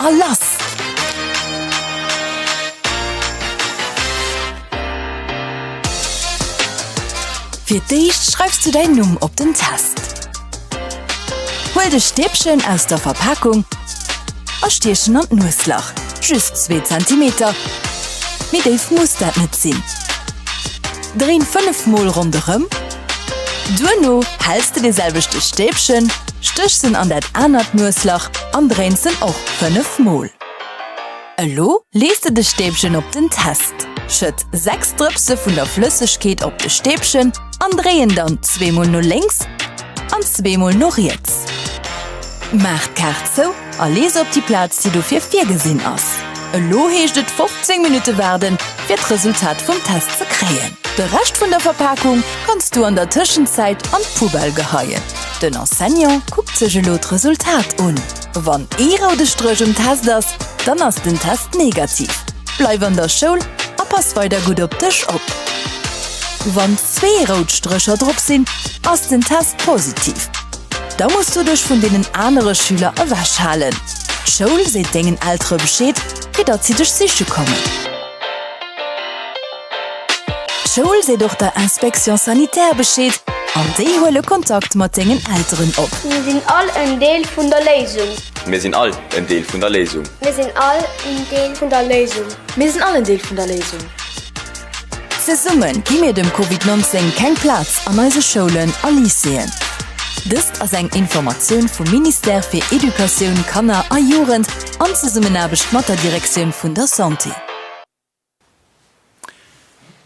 a lass! Fir d'éischt schreifs du däin Numm op den Test. Huel de Stäbchen aus der Verpakung a stiech en an d'Nueslach, just zwee Zentimeter, méi déif muss dat net sinn. Dréin 5 mol ronderëm. Duerno hells de dee selwechte Stäbchen, stéchs en an dat anert Nueslach an dréins en och 5 mol. Elo lees de de Stäbchen op den Test. Schëtt 6 Drëpse vun der Flëssegkeet op de Stäbchen an dréi en dann zweemol no lénks an zweemol no riets. Maach d'Kaart zou a lee se op déi Plaz, déi dofir virgesinn ass. Elo heescht et 15 Minutte waarden, fir d'Resultat vum Test ze kréien. De Rescht vun der Verpakung kanns du an der Tëschenzäit an d'Poubelle geheien. Den Enseignant kuckt sech elo d'Resultat un. Wann ee roude Stréch um Test ass, dann ass den Test negativ. Bleif an der Schoul a pass weider gutt op dech op. Wann zwee rout Strécher drop sinn, ass den Test positiv. Da muss du dech vun deenen anere Schüler ewech halen. D'Schoul seet dengen Eltere Bescheed, fir datt si dech siche kommen. D'Schoul seet och der Inspection sanitaire Bescheed an déi huele Kontakt mat dengen Elteren op. Mir sinn all en Deel vun der Léisung. Mir sinn all en Deel vun der Léisung. Mir sinn all en Deel vun der Léisung. Mir sinn all en Deel vun der Léisung. Zesumme gi mir dem Covid 19 keng Plaz an eise Schoulen a Lycéeën. Dëst ass eng Informatioun vum Ministère fir Educatioun, Kanner a Jugend an Zesummenaarbecht mat der Direktioun vun der Santé.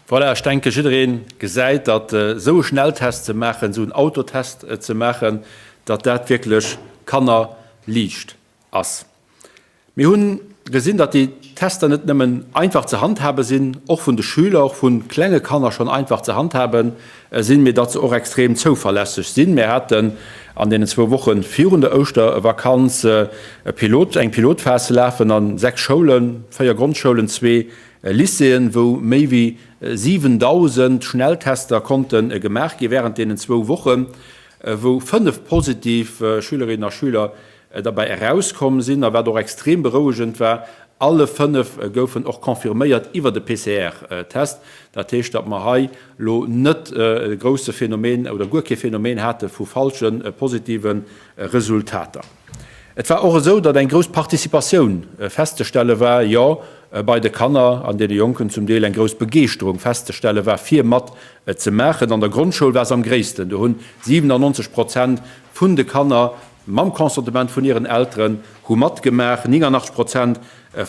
Voilà, ech denke jidderee gesäit, datt esou e Schnelltest ze maachen, esou en Autotest ze maachen, datt dat wierklech kannerliicht ass. Mir hu gesinn, datt déi Tester net nëmmen einfach ze handhabe sinn, och vun de Schüler, och vu klenge Kanner schonn einfach ze handhabe sinn, mee datt se och extrem zouverlässeg sinn. Mir haten an deenen zwou Woche virun der Ouschtervakanz e Pilot, eng Pilotphas lafen a 6 Schoulen, 4 Grondschoulen, zwee Lycéeën, wou méi wéi 7.000 Schnelltester konnte gemaach gi während deenen zwou Wochen, wou 5 positiv Schülerinnen a Schüler derbäi erauskomm sinn. A wat och extrem berouegend war, alle 5 goufen och confirméiert iwwert e PCR-Test. Dat heescht, datt mer hei elo net e grousse Phänomen oder guer kee Phänomen hate vu falsche positive Resultater. Et war och esou, datt eng grouss Participatioun festzestelle war, jo, bei de Kanner an deene Jonken zum Deel eng grouss Begeeschterung festzestelle war, fir mat ze maachen. An der Grondschoul war se am gréissten, do hunn 97 Prozent vun de Kanner. mam Consentement vun hiren Elteren hu matgemaach, 89 Prozent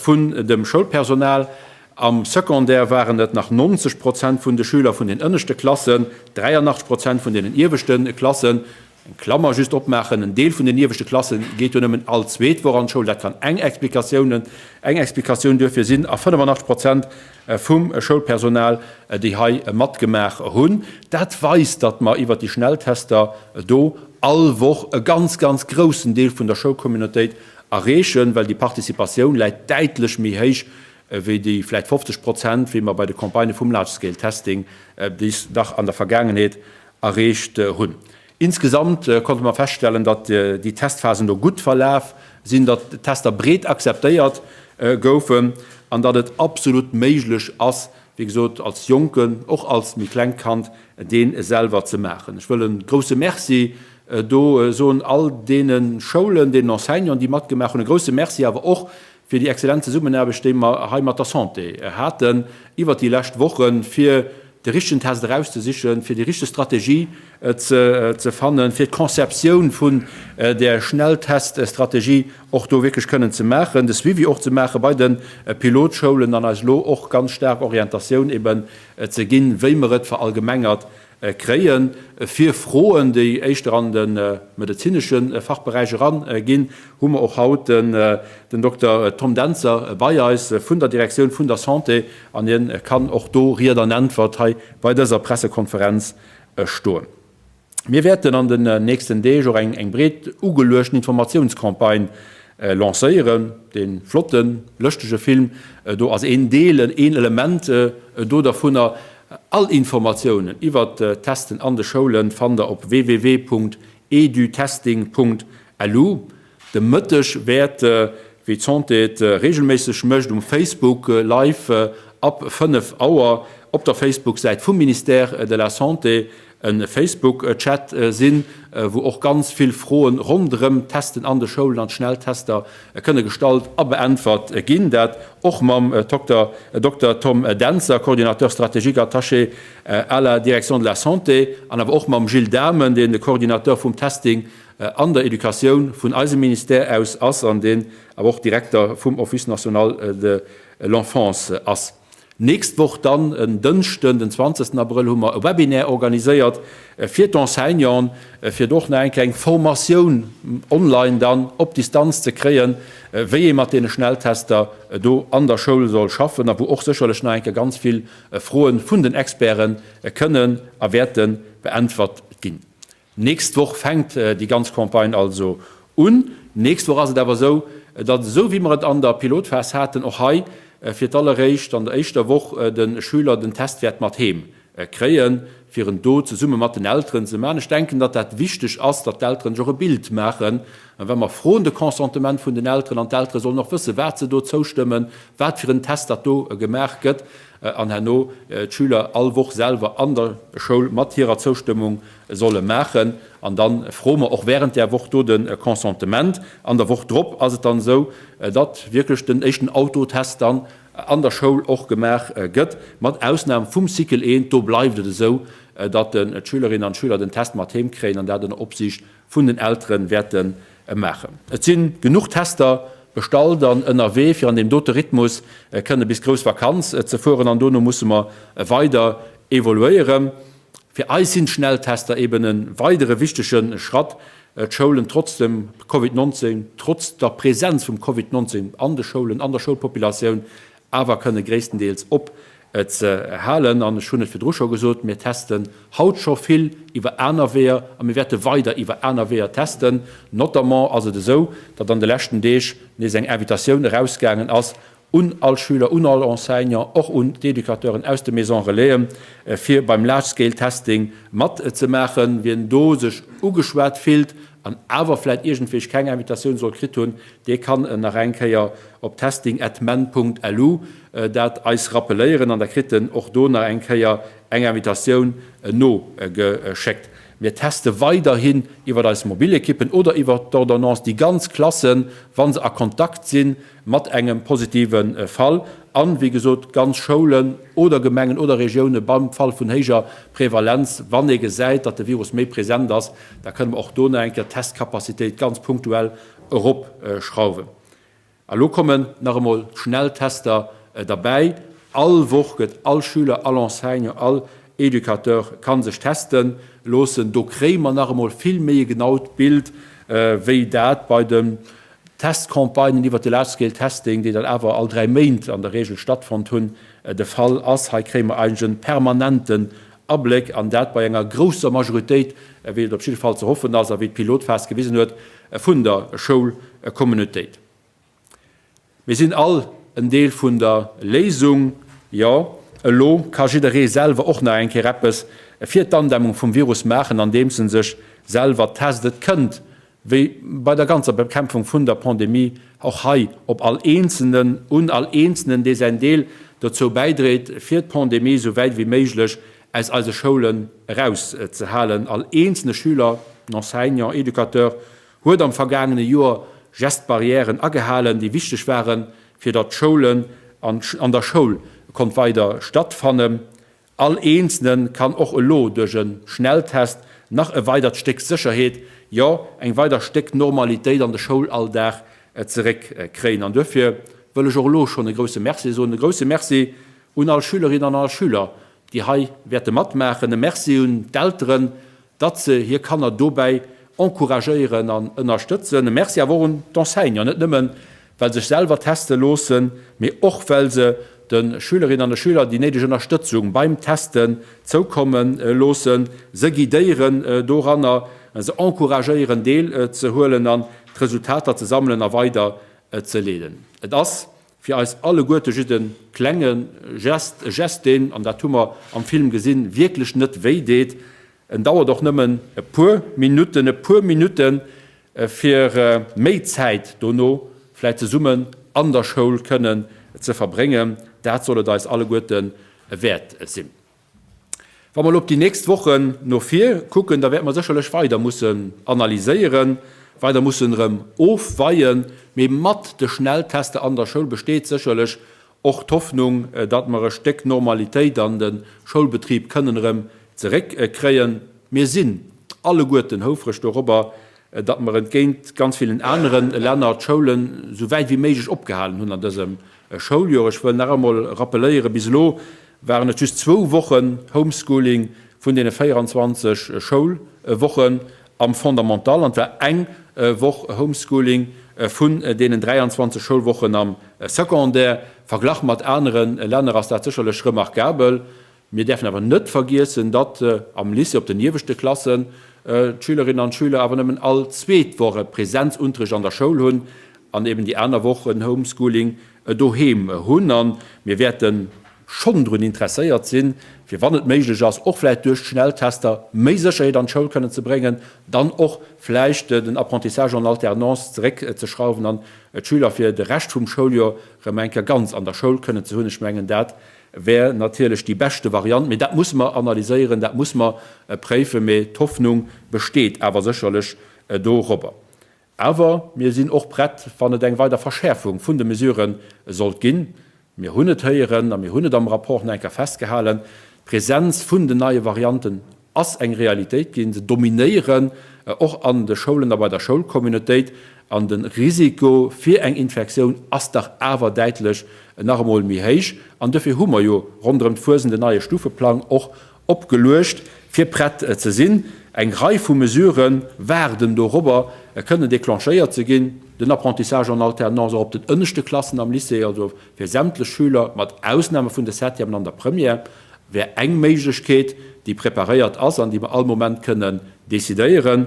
vun dem Schoulpersonal. Am Secondaire waren et nach 90 Prozent vun de Schüler vun den ënneschte Klassen, 83 Prozent vun deenen ieweschte Klassen. Eng Klammer just opmaachen, En Deel vun den ieweschte Klasse geet jo nëmmen all zweet Woch an d'Schoul. Dat kann eng Explikatioun, eng Explikatioun duerfir sinn. A 85 Prozent vum Schoulpersonal, déi hei matgemaach hunn. Dat weist, datt mer iwwert déi Schnelltester do all Woch e ganz, ganz groussen Deel vun der Schoulcommunautéit erreechen, well déi Participatioun läit däitlech méi héich wéi déi vläicht 50 Prozent, wéi mer bei de Campagnë vum Large-Scale-Testing déi dach an der Vergaangenheet erreecht hunn. Insgesamt konnte mer feststellen, datt déi Testphasen do gutt verlaf sinn, datt d'Tester breet akzeptéiert goufen an datt et absolut méiglech ass, wéi gesot, als Jonken, och als méi klengt Kand, dee selwer ze maachen. Ech wëll e grouse Merci do soen all deene Schoulen, deenen Enseignanten, déi matgemaach hunn. E grouse Merci awer och fir déi exzellent Zesummenaarbecht, déi mer hei mat der Santé haten iwwert déi lescht Wochen, fir de richtegen Test erauszesichen, fir déi richteg Strategie ze fannen, fir d'Conceptioun vun där Schnellteststrategie och do wierklech kënnen ze maachen, de Suivi och ze maache bei de Pilotschoulen an eis elo och ganz staark Orientatioun eben ze ginn, wéi mer et verallgemengert kréien. Fir Froen, déi éischter an de medezinesche Fachberäich eran ginn, hu mer och haut den Dokter Tom Dentzer bei eis vun der Direktioun vun der Santé an hien kann och do Ried an Äntwert hei bei dëser Pressekonferenz stoen. Mir wäerten an den nächsten Deeg och eng breet ugeluechten Informatiounscampagne lancéieren. Dee flotten, lëschtege Film do ass een Deel, een Element do dervunner. All Informatiounen iwwert d'Testen an de Schoulen fannt der op www.edutesting.lu. De Mëtteg wäert, wéi d'Santé et reegelméisseg mécht, um Facebook Live ab 5 Auer op der Facebook-Säit vum Ministère de la Santé e Facebook-Chat sinn, wou och ganz vill Froen ronderëm d'Testen an de Schoulen an d'Schnelltester kënne gestallt a beäntwert ginn. Dat och mam Dokter Dokter Tom Dentzer, Coordinateur stratégique attaché à la Direction de la Santé, an awer och mam Gilles Dahmen, deen de Coordinateur vum Testing an der Educatioun vun eisem Ministère aus ass an deen awer och Direkter vum Office national de l'enfance ass. Nächst Woch dann, en Dënschden, den 20 Abrëll, hu mer e Webinaire organiséiert fir d'Enseignanten, fir do och nach eng kleng Formatioun online dann op Distanz ze kréien, wéi ee mat deene Schnelltester do an der Schoul soll schaffen a wou och sécherlech nach eng Kéier ganz vill Froen vun den Experten kënnen a wäerte beäntwert ginn. Nächst Woch fänkt déi ganz Campagne also un. Nächst Woch ass et awer esou, datt, esou wéi mer et an der Pilotphas haten, och hei fir d'alleréischt an der éischter Woch de Schüler den Test wäert mat heem kréien, fir en do zesumme mat den Elteren ze maachen. Ech denken, datt dat wichteg ass, datt d'Elteren sech och e Bild maachen, well mer froen de Consentement vun den Elteren an d'Eltere sollen och wëssen, wat se do zoustëmmen, wat fir en Test datt do gemaach gëtt an herno d'Schüler all Woch selwer an der Schoul mat hirer Zoustëmmung solle maachen. An da froe mer och während där Woch do de Consentement. An der Woch drop ass et dann esou, datt wierklech den éischten Autotest dann an der Schoul och gemaach gëtt, mat Ausnam vum Cycle I. Do bleift et esou, datt d'Schülerinnen an d'Schüler den Test mat heem kréien an dat ënner Opsiicht vun den Eltere wäerte maachen. Et si genuch Tester bestallt an ënnerwee, fir an deem dote Rhythmus kënne bis d'grouss Vakanz ze fueren. An dono musse mer weider evoluéieren. Fir eis sinn d'Schnelltester eben e weidere wichtege Schratt, d'Schoulen trotz dem Covid 19, trotz der Präsenz vum Covid 19 an de Schoulen, an der Schoulpopulatioun awer kënne gréisstendeels op ze halen. An ech hunn et virdru scho gesot, mir testen haut scho vill iwwer aner Weeër a mir wäerte weider iwwer aner Weeër testen. Notamment ass et esou, datt an de leschten Deeg nees eng Invitatioun erausgaangen ass un all Schüler, un all Enseignant, och un d'Educateuren aus de Maisons Relaisen, fir beim Large Scale Testing matzemaachen. Wien do sech ugeschwat fillt an awer vläit iergendwéi keng Invitatioun soll kritt hunn, dee kann nach eng Kéier op testing at men.lu dat eis rappeléieren an da kritt en och do nach eng Kéier eng Invitatioun nogeschéckt. Mir teste weiderhin iwwer eis Mobilekippen oder iwwer d'Ordonnance déi ganz Klassen, wa se a Kontakt si mat engem positive Fall. An, wéi gesot, ganz Schoulen oder Gemengen oder Regioune beim Fall vun héijer Prevalenz, wann ee gesäit, datt de Virus méi present ass, da kënne mer och do nach eng Kéier d'Testcapacitéit ganz punktuell eropschrauwen. A lo kommen nach emol d'Schnelltester derbäi. All Woch gëtt all Schüler, all Enseignant, all Educateur ka sech teste loossen. Do kréie mer nach emol vill méi e genaut Bild, wéi dat bei den Testcampagnen iwwert de Large Scale Testing, déi dann awer all 3 Méint an der Regel stattfonnt hunn, de Fall ass. Hei kréie mer eigentlech e permanenten Abléck, an dat bei enger grousser Majoritéit, wéi et op jidde Fall ze hoffen ass a wéi d'Pilotphas gewisen huet, vun der Schoulcommunautéit. Mir sinn all en Deel vun der Léisung. Jo, elo ka jidderee selwer och nach eng Kéier eppes fir d'Andämmung vum Virus maachen, andeems en sech selwer test. Et kënnt, wéi bei der ganzer Bekämpfung vun der Pandemie, och hei op all Eenzelnen un, all Eenzelnen, dee säin Deel dozou bäidréit, fir d'Pandemie esou wäit ewéi méiglech aus eise Schoulen erauszehalen. All eenzelne Schüler, Enseignant, Educateur huet am vergaangene Joer Gest-Barrièren agehalen, déi wichteg waren, fir datt d'Schoulen an der Schoul konnt weider stattfannen. All Eenzelne kann och elo duerch e Schnelltest nach e weidert Stéck Sécherheet, jo eng weider Stéck Normalitéit an de Schoulalldag zeréckkréien. An duerfir wëll ech och elo schonn e grousse Merci soen, e grousse Merci un all Schülerinnen an all Schüler, déi hei wäerte matmaachen. E Merci un d'Elteren, datt se hir Kanner dobäi encouragéieren an ënnerstëtzen. E Merci awer och un d'Enseignanten, net nëmmen, well sech selwer teste loossen, mee och well se de Schülerinnen an de Schüler déi néideg Ënnerstëtzung beim Testen zoukomme loossen, se guidéieren doranner, se encouragéieren deel ze huelen an d'Resultater ze sammelen a weider ze leeden. Et ass fir eis alleguerte just e klenge Gest, e Gest deen, an dat hu mer am Film gesinn, wierklech net wéi deet. En dauert och nëmmen e puer Minutten, e puer Minutten, fir méi Zäit dono vläit zesummen an der Schoul kënnen ze verbréngen. Dat soll et eis alleguerte wäert sinn. Wa mer elo op déi nächst Wochen no vir kucken, da wäerte mer sécherlech weider mussen analyséieren, weider mussen erëm ofweien. Mee mat de Schnelltester an der Schoul besteet sécherlech och d'Hoffnung, datt mer e Stéck Normalitéit an de Schoulbetrib kënnen erëm zeréckkréien. Mir sinn alleguerten houfreg dorobber, datt mer entgéint ganz villen anere Länner d'Schoulen esou wäit wéi méiglech opgehalen hunn an dësem Schouljoer. Ech wëll nach emol rappeléieren, Bis elo waren et just zwou Wochen Homeschooling vun deene 24 Schoulwochen am Fondamental an et war eng Woch Homeschooling vun deenen 23 Schoulwochen am Secondaire. Verglach mat anere Länner ass dat sécherlech remarkabel. Mir däerfen awer net vergiessen, datt am Lycée op den ieweschte Klassen d'Schülerinnen an d'Schüler awer nëmmen all zweet Woch e Präsenzunterricht an der Schoul hunn an eben déi aner Woch en Homeschooling doheem hunn. A mir wäerte schonn drun interesséiert sinn, fir wann et méiglech ass, och vläicht duerch d'Schnelltester méi Sécherheet an d'Schoul kënnen ze bréngen, dann och vläicht den Apprentissage en alternance zeréckzeschrauwen an d'Schüler fir de Rescht vum Schouljoer erëm eng Kéier ganz an der Schoul kënnen ze hunn. Ech mengen, dat wär natierlech déi beschte Variant, mee dat musse mer analyséieren, dat musse mer préifen, mee d'Hoffnung besteet awer sécherlech dorobber. Awer mir sinn och prett, wann et eng weider Verschäerfung vun de Mesurë sollt ginn. Mir hunn et héieren a mir hunn et am Rapport nach eng Kéier festgehalen, D'Presenz vun den neie Varianten ass eng Realitéit ginn. Se dominéieren och an de Schoulen a bei der Schoulcommunautéit. An de Risiko fir eng Infektioun ass dach awer däitlech nach emol méi héich. An dofir hu mer jo ronderëm d'Fuesent en neie Stufeplang och opgeluecht, fir prett ze sinn. Eng Rei vu Mesurë waarden dorobber, kënnen declenchéiert ze ginn, den Apprentissage en alternance och op den ënneschte Klassen am Lycée, also fir sämtlech Schüler mat Ausname vun de Septièmen an der Première, wär eng Méiglechkeet, déi preparéiert ass an déi mer all Moment kënnen decidéieren.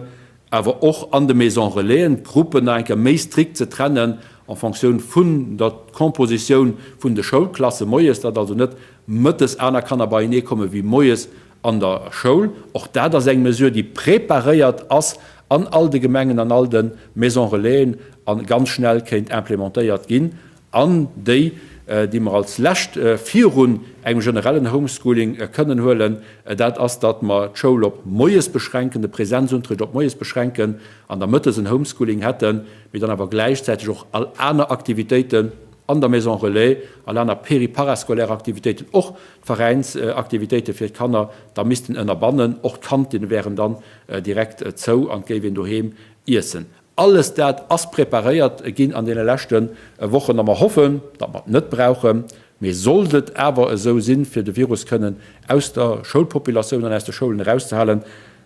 Awer och an de Maisons Relaisen d'Gruppen nach eng Kéier méi strikt ze trennen en Fonctioun vun der Compositioun vun de Schoulklasse moies, datt also net mëttes aner Kanner beienee komme wéi moies an der Schoul. Och dat ass eng Mesure, déi preparéiert ass an all de Gemengen, an all de Maisons Relaisen a ganz schnell kéint implementéiert ginn. An déi, déi mer als lescht virun engem generellen Homeschooling kënnen huelen, dat ass, datt mer d'Schoul op moies beschränken, de Präsenzunterricht op moies beschränken an da mëttes en Homeschooling hätten, mee dann awer gläichzäiteg och all aner Aktivitéiten. an der Maison Relais, all aner péri-parascolaire Aktivitéiten, och d'Veräinsaktivitéite fir d'Kanner da missten ënnerbannen. Och d'Kantinne wären dann direkt zou an et géif een doheem iessen. Alles dat ass preparéiert ginn an deene leschte Wochen a mer hoffen, datt mer et net brauchen. Mee sollt et awer esou sinn, fir de Virus kënnen aus der Schoulpopulatioun an aus de Schoulen erauszehalen,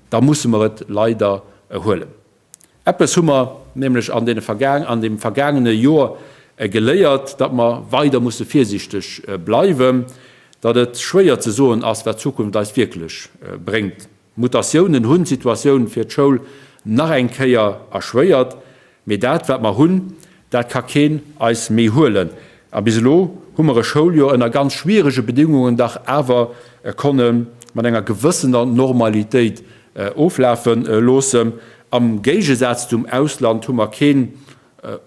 da musse mer et leider huelen. Eppes hu mer nämlech an deene an deem vergaangene Joer geléiert, datt mer weider musse virsiichteg bleiwen, datt et schwéier ze soen ass, wat d'Zukunft eis wierklech bréngt. D'Mutatiounen hunn d'Situatioun fir d'Schoul nach eng Kéier erschwéiert, mee dat wat mer hunn, dat ka keen eis méi huelen. A bis elo hu mer e Schouljoer ënner ganz schwierege Bedingungen dach awer konne mat enger gewëssener Normalitéit oflafe loossen. Am Géigesaz zum Ausland hu mer keen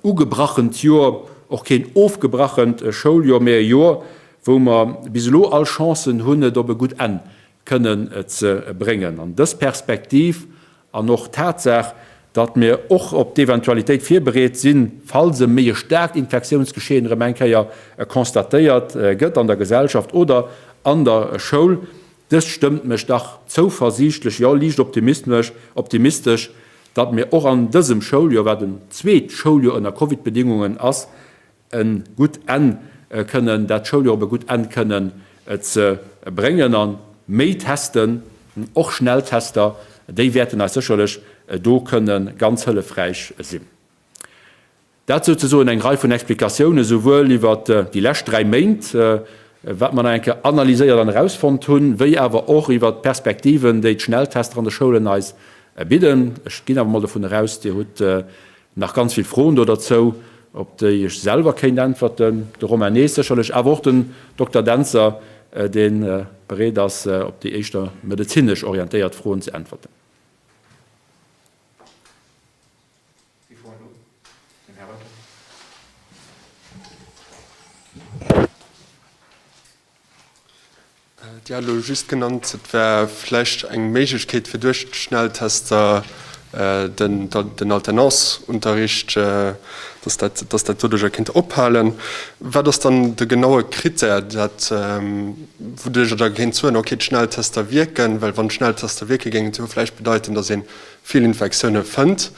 ugebrachent Joer, och keen ofgebrachent Schouljoer, mee e Joer, wou mer bis elo all Chancen hunn, et op e gutt Enn kënnen ze bréngen. An dës Perspektiv an och d'Tatsaach, datt mir och op d'Eventualitéit virbereet sinn, falls e méi e staarkt Infektiounsgeschehen erëm eng Kéier constatéiert gëtt an der Gesellschaft oder an der Schoul, dëst stëmmt mech dach zouversiichtlech, jo liicht optimistesch, datt mir och an dësem Schouljoer, wat en zweet Schouljoer ënner Covid-Bedingungen ass, e gutt Enn kënnen, dat Schouljoer op e gutt Enn kënnen ze bréngen. A méi Testen, och Schnelltester, déi wäerten eis sécherlech do kënne ganz hëllefräich sinn. Dat souzesoen eng Rei vun Explikatiounen, souwuel iwwert déi lescht 3 Méint, wat mer nach eng Kéier analyséiert an erausfonnt hunn, wéi awer och iwwert d'Perspektiven, déi d'Schnelltester an de Schoulen eis bidden. Ech ginn awer mol dovun eraus, Dir hutt Nach ganz vill Froen do derzou, op déi ech selwer kéint äntwerten, de Romain Nees sécherlech, awer och den Dokter Dentzer, dee bereet ass, op déi éischter medezinesch orientéiert Froen ze äntwerten. Si Froen do? Den Här Reuter. Dir hat elo just genannt, et wär vläicht eng Méiglechkeet, fir duerch d'Schnelltester den Alternanceunterricht, dass dat, dass dat doduercher kéint ophalen. Wat ass dann de genaue Krittär, dat, wouduercher Der kéint soen, okay, d'Schnelltester wierken? Well wann d'Schnelltester wierke géingen, et jo vläicht bedeiten, dass ee vill Infektioune fënnt.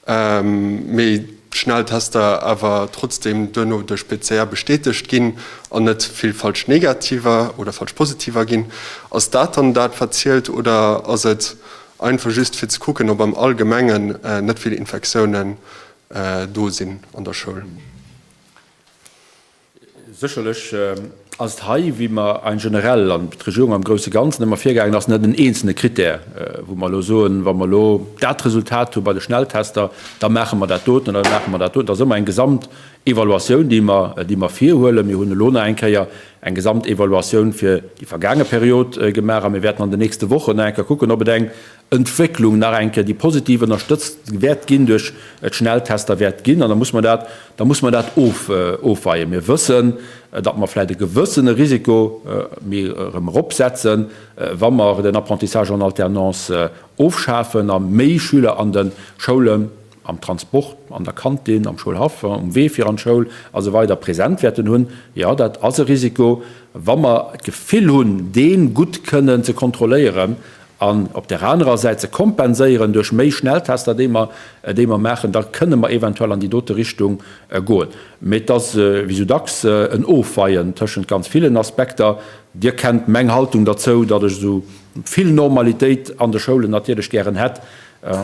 Mee d'Schnelltester awer trotzdeem duerno duerch PCR bestätegt ginn an net vill falsch Negativer oder falsch Positiver ginn. Ass dat dann dat wat zielt oder ass et einfach just fir ze kucken ob am Allgemengen net vill Infektiounen do sinn an der Schoul? Sécherlech ass et hei, wéi mer en generell an d'Regierung am grousse Ganzen ëmmer virgaangen ass, net en eenzelne Krittär, wou mer elo soen, wa mer elo dat Resultat hu bei de Schnelltester, da maache mer dat doten oder da maache mer dat doten. Et ass ëmmer eng Gesamtevaluatioun, déi mer, déi mer virhuelen. Mir hunn elo nach eng Kéier eng Gesamtevaluatioun fir déi vergaange Period gemaach a mir wäerten an den nächste Wochen nach eng Kéier kucken, ob et eng Entwécklung nach eng Kéier, déi positiv ënnerstëtzt wäert ginn duerch d'Schnelltester wäert ginn. An da muss mer dat, da muss mer dat of, ofweien. Mir wëssen, datt mer vläicht e gewëssene Risiko méi erëm eropsetzen, wa mer den Apprentissage en alternance ofschafen a méi Schüler an de Schoulen, am Transport, an der Kantin, am Schoulhaff, um Wee fir an d'Schoul a sou weider present wäerten hunn. Jo, dat ass e Risiko. Wa mer d'Gefill hunn, dee gutt kënnen ze kontrolléieren an op där anerer Säit ze kompenséieren duerch méi Schnelltester, déi mer, déi mer maachen, da kënne mer eventuell an déi dote Richtung goen. Mee et ass, wéi sou dacks, en Ofweien tëschent ganz villen Aspekter. Dir kennt meng Haltung derzou, datt ech esou vill Normalitéit an de Schoulen natierlech gären hätt,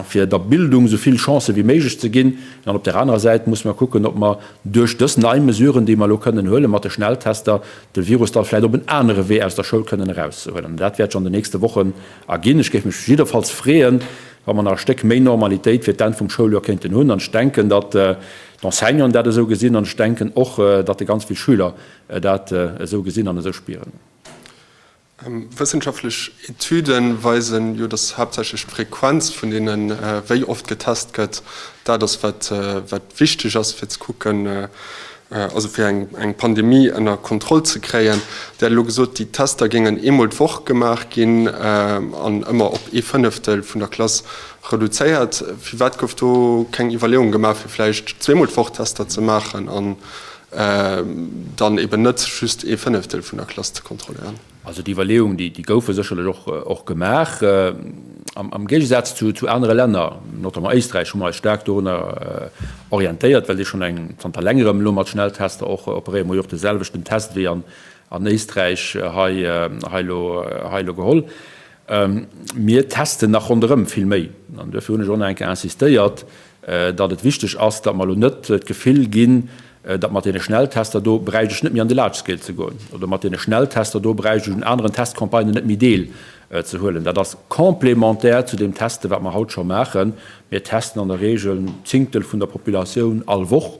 fir der Bildung esou vill Chancë wéi méiglech ze ginn. An op där anerer Säit musse mer kucken, ob mer duerch dës nei Mesuren, déi mer elo kënnen huelen mat de Schnelltester, de Virus da vläicht op en anere Wee aus der Schoul kënnen erauszehuelen. An dat wäert sech an den nächste Wochen erginn. Ech géif mech jiddefalls freeën, wa mer nach e Stéck méi Normalitéit fir d'Enn vum Schouljoer kéinten hunn. An ech denken, datt d'Enseignanten dat esou gesinn an ech denken och, datt ganz vill Schüler dat esou gesinn an esou spieren. Wëssenschaftlech Etüde weisen jo, datt haaptsächlech d'Frequenz vun deenen, wéi oft getest gëtt, dat ass, wat wichteg ass, fir ze kucken, also fir eng Pandemie ënner Kontroll ze kréien. Dir hat elo gesot, déi Tester géingen eemol d'Woch gemaach ginn an ëmmer op ee Fënneftel vun der Klass reduzéiert. Firwat gouf do keng Iwwerleeung gemaach, fir vläicht zweemol d'Woch Tester ze maachen an. Dann eben net just ee Fënneftel vun der Klass ze kontrolléieren. Also déi Iwwerleeungen, déi goufe sécherlech och gemaach. Am Géigesaz zu anere Länner, notamment Éisträich, hu mer eis staark dorunner orientéiert, well déi schonn eng zanter längerem elo mat Schnelltester och operéieren. Mer hu jo och de selwechten Test wéi an Éisträich hei elo geholl. Mir testen nach ronderëm vill méi. An duerfir hunn ech och nach eng Kéier insistéiert, datt et wichteg ass, datt mer elo net d'Gefill ginn, datt mat deene Schnelltester do bräicht ech net méi an de Large Scale ze goen oder mat deene Schnelltester do bräicht ech un aneren Testcampagnen net méi deel ze huelen. Dat ass complémentaire zu deem Teste wat mer haut scho maachen. Mir testen an der Regel en Zéngtel vun der Populatioun all Woch.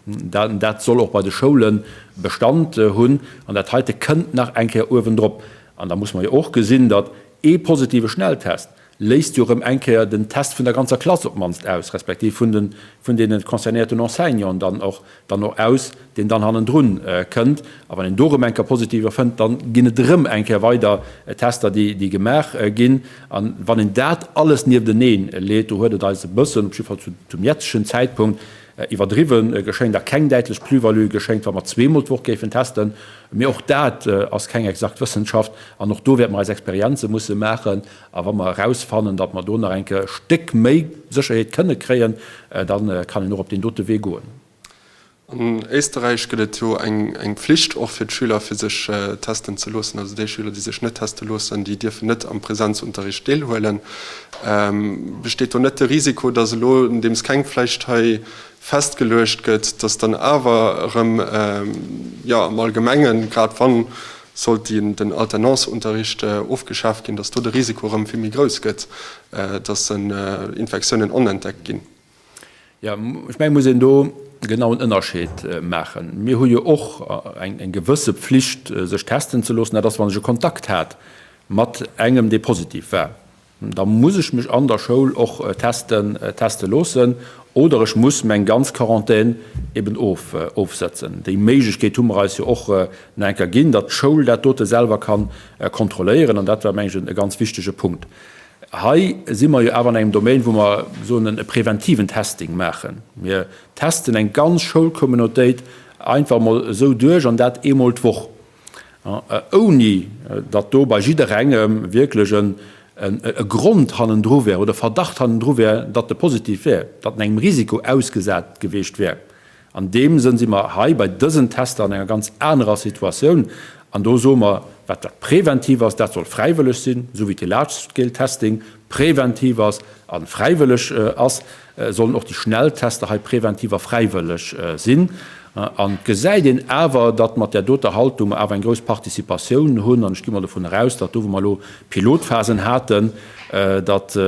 Dat soll och bei de Schoule Bestand hunn. An dat heite kënnt nach eng Kéier uewendrop. An da muss mer jo och gesinn, datt ee positive Schnelltest léisst jo erëm eng Kéier den Test vun der ganzer Klass op d'mannst aus, respektiv vun de vun deene concernéierten Enseignanten dann och dann och aus, deen dann hannendrun kënnt. A wann een do erëm eng Kéier Positiver fënnt, da ginn et erëm eng Kéier weider Tester, déi déi gemaach ginn. A wann een dat alles niefteneen leet, do huet et eis e bëssen, op jidde Fall zum jetzegen Zäitpunkt, Iwwerdriwwe geschéngt a keng däitlech Plus-value geschéngt, wa mer zweemol d'Woch géifen testen. Mee och dat ass keng exakt Wëssenschaft an och do wäerte mer eis Experienze musse maachen. A wa mer erausfannen, datt mer do nach eng Kéier e Stéck méi Sécherheet kënne kréien, da kann een och op deen dote Wee goen. An Éisterräich gëtt et jo eng Pflicht och fir d'Schüler, fir sech testen ze loossen. Also déi Schüler, déi sech net teste loossen, déi dierfen net am Präsenzunterricht deelhuelen. Besteet do net de Risiko, datt elo, nodeems keng Flicht hei festgeluecht gëtt, datt dann awer erëm, jo, am Allgemengen, grad wann sollt den Alternanceunterricht ofgeschaaft ginn, datt do de Risiko erëm vill méi grouss gëtt, datt Infektiounen onentdeckt ginn? Jo, ech mengen, et muss een do genau en Ënnerscheed maachen. Mir hu jo och eng gewësse Pflicht, sech testen ze loossen. Dat ass, wann ech e Kontakt hat mat engem, dee positiv war. Da muss ech mech an der Schoul och testen, teste loossen oder ech muss meng ganz Quarantän eben of, ofsëtzen. Déi Méiglechkeet hu mer eis jo och nach eng Kéier ginn, datt d'Schoul dat dote selwer ka kontrolléieren. An dat war, meng ech, e ganz wichtege Punkt. Hei si mer jo awer an engem Domaine, wou mer soen, e preventiven Testing maachen. Mir testen eng ganz Schoulcommunautéit einfach emol esou duerch, an dat eemol d'Woch. Ouni datt do bei jidderengem wierklech e Grond hannendru wär oder Verdacht hannendru wär, datt e positiv wär, datt en engem Risiko ausgesat geweecht wär. An deem Sënn si mer hei bei dësen Tester an enger ganz anerer Situatioun. An do soe mer, wat dat preventiv ass, dat soll fräiwëlleg sinn, esou wéi de Large-Scale-Testing preventiv ass a fräiwëlleg ass, sollen och déi Schnelltester hei preventiv a fräiwëlleg sinn. An et gesäit een awer, datt mat där doter Haltung mer awer eng grouss Participatioun hunn. An ech gi mol dovun eraus, datt do, wou mer elo Pilotphasen haten, datt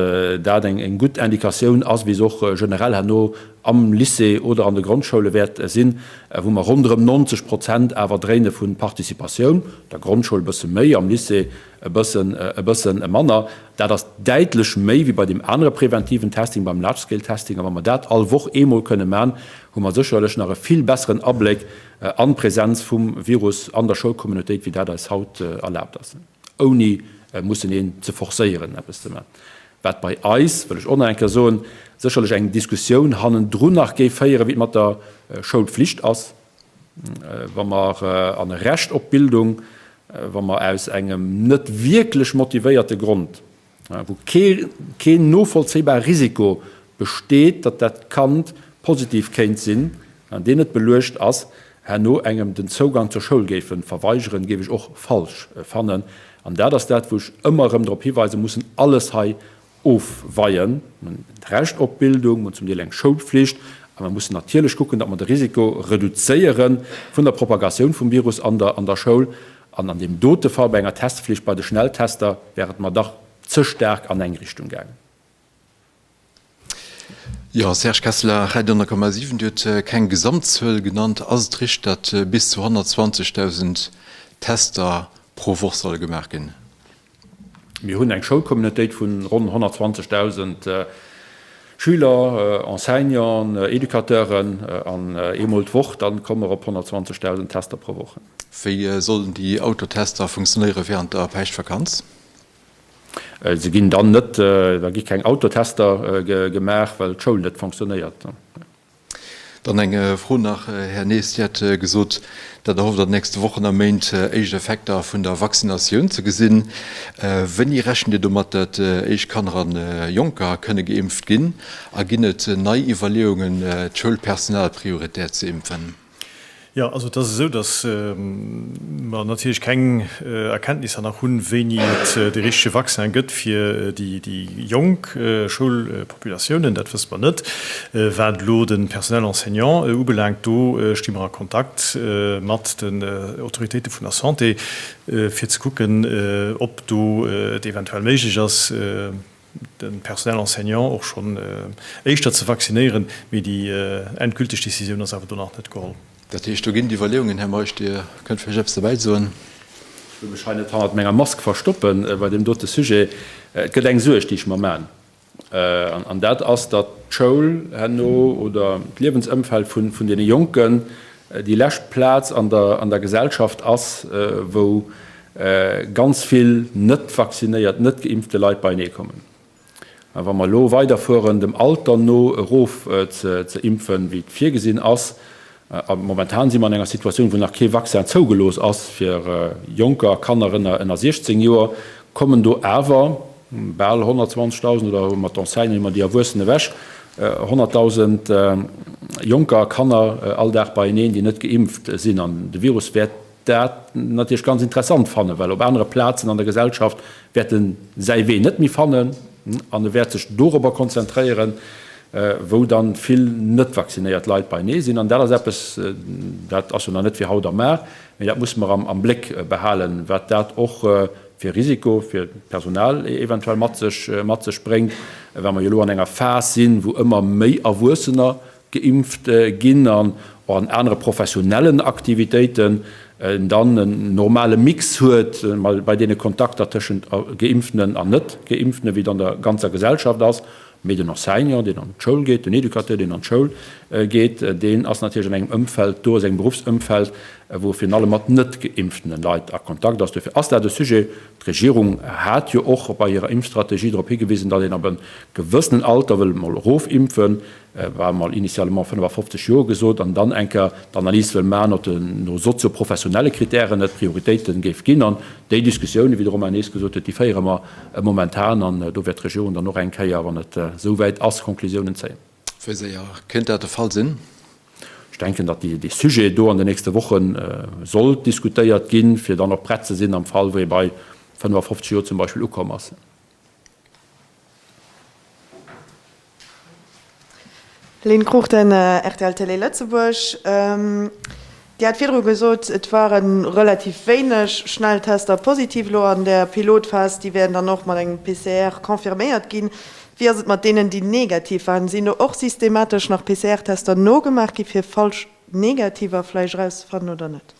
dat eng gutt Indikatioun ass, wéi se och generell herno am Lycée oder an de Grondschoule wäert sinn, wou mer ronderëm 90 Prozent awer dréine vu Participatioun, der Grondschoul e bësse méi, am Lycée e bëssen e bëssen manner. Dat ass däitlech méi wéi bei deem anere preventiven Testing, beim Large-Scale-Testing. A wa mer dat all Woch eemol kënne man, hu mer sécherlech nach e vill besseren Abléck an d'Präsenz vum Virus an der Schoulcommunautéit, wéi dat eis haut erlaabt ass, ouni mussen een ze forcéieren, eppes ze man. Wat bei eis, wëll ech och nach eng Kéier soen, sécherlech eng Diskussioun hannendrun nach géif féieren, wéi et mat der Schoulpflicht ass, wa mer an e Recht op Bildung, wa mer aus engem net wierklech motivéierte Grond, wou keen novollzéibare Risiko besteet, datt dat Kand positiv kéint sinn, deen net beluecht ass, herno engem den Zougang zur Schoul géife verweigeren, géif ech och falsch fannen. An dat ass dat, wou ech ëmmer erëm drop hiweisen, mussen alles hei ofweien. Mir hunn d'Recht op Bildung, mir hunn zum Deel eng Schoulpflicht a mir mussen natierlech kucken, datt mer de Risiko reduzéiere vun der Propagatioun vum Virus an der an der Schoul. An an deem dote Fall bei enger Testflicht bei de Schnelltester wär et mer dach ze staark an eng Richtung gaangen. Jo, Serge Kesseler, Radio 10,7, Dir hutt keng Gesamtzuel genannt. Ass et richteg, datt bis zu 120.000 Tester pro Woch solle gemaach ginn? Mir hunn eng Schoulcommunautéit vu ronn 120.000 Schüler, Enseignanten, Educateuren an eemol d'Woch, da komme mer op 120.000 Tester pro Woch. Wéi sollen déi Autotester funktionéiere wärend der Päischtvakanz? Se ginn dann net, da gi keng Autotester gemaach, well d'Schoul net fonctionnéiert. Dann eng Fro nach, Här Nys, Dir hat gesot, datt Der hofft, an den nächste Wochen a Méint éischt Effekter vun der Vaccinatioun ze gesinn. Wéini rechent Dir domat, datt éischt Kanner a Jonker kënne geimpft ginn? A ginn et nei Iwwerleeungen, d'Schoulpersonal prioritär ze impfen? Jo, also et ass esou, datt mer natierlech keng Erkenntnisser nach hunn, wéini et dee richtege Vaccin gëtt fir déi jonk Schoulpopulatiounen. Dat wësse mer net. Wat elo de Personnel enseignant ubelaangt, do sti mer a Kontakt mat den Autoritéite vun der Santé, fir ze kucken, ob do et eventuell méiglech ass, de Personnel enseignant och schonn éischter ze vaccinéieren, mee déi endgülteg Décisioun ass awer do nach net geholl. Dat heescht, do ginn et Iwwerleeungen. Här Meisch, Dir kënnt vläicht eppes derbäi soen. Ech wëll mech hei net hannert menger Mask verstoppe bei deem dote Sujet. Et gëtt eng Suerg, déi ech mer man, an dat ass, datt d'Schoul herno oder d'Liewensëmfeld vun deene Jonken déi lescht Plaz an der Gesellschaft ass, wou ganz vill net vaccinéiert, net geimpfte Leit beienee kommen. A wa mer elo weiderfueren, dem Alter no erof ze impfen, wéi et virgesinn ass, a momentan si mer an enger Situatioun, wou nach kee Vaccin zougelooss ass fir Jonker, Kanner ënner 16 Joer, kommen do awer bal 120.000, oder hu mer d'Enseignanten, hu mer déi Erwuessen ewech, 100.000 Jonker, Kanner all Dag beieneen, déi net geimpft sinn. An de Virus wäert dat natierlech ganz interessant fannen, well op anere Plazen an der Gesellschaft wäert en säi Wee net méi fannen an e wäert sech dorobber konzentréieren, wou dann vill net vaccinéiert Leit beienee sinn. An dat ass eppes, dat ass jo nach net fir haut a mar, mee dat musse mer am Bléck behalen, wat dat och fir Risiko fir d'Personal eventuell mat sech mat sech bréngt, well mer jo elo an enger Phas sinn, wou ëmmer méi Erwuessener geimpft ginn an och an anere professionellen Aktivitéiten een dann en normale Mix huet bei deene Kontakter tëschent Geimpftenen an Net-Geimpftenen, wéi et an der ganzer Gesellschaft ass. Mee den Enseignant, deen an d'Schoul geet, den Educateur, deen an d'Schoul geet, deen ass natierlech an engem Ëmfeld do, a sengem Beruffsëmfeld, wou e virun allem mat net-geimpftene Leit a Kontakt ass. Dofir ass dat e Sujet. D'Regierung hat jo och bei hirer Impfstrategie drop higewisen, datt een ab e gewëssenen Alter wëll emol erofimpfen, war emol initialement 55 Joer gesot, an dann eng Kéier d'Analys wëll maachen, ob no sozio-professionelle Kritären et Prioritéite géif ginn. An déi Diskussioune, wéi de Romain Nees gesot huet, déi féiere mer momentan. An do wäert d'Regierung dann och eng Kéier, wann et esou wäit ass, Konklusiounen zéien. Wéi séier kéint dat de Fall sinn? Ech denken, datt dee Sujet do an den nächste Woche sollt diskutéiert ginn, fir dann och prett ze sinn am Fall, wou ee bei 55 Joer zum Beispill ukomm ass. Lynn Cruchten, rtl Télé Lëtzebuerg, Dir hat virdru gesot, et ware relativ wéineg Schnelltester positiv elo an där Pilotphas. Déi wäerten dann och mat engem PCR confirméiert ginn. Wéi ass et mat deenen, déi negativ waren? Sinn do och systematesch nach PCR-Tester nogemaach gi fir falsch Negativer vläicht erauszefannen oder net?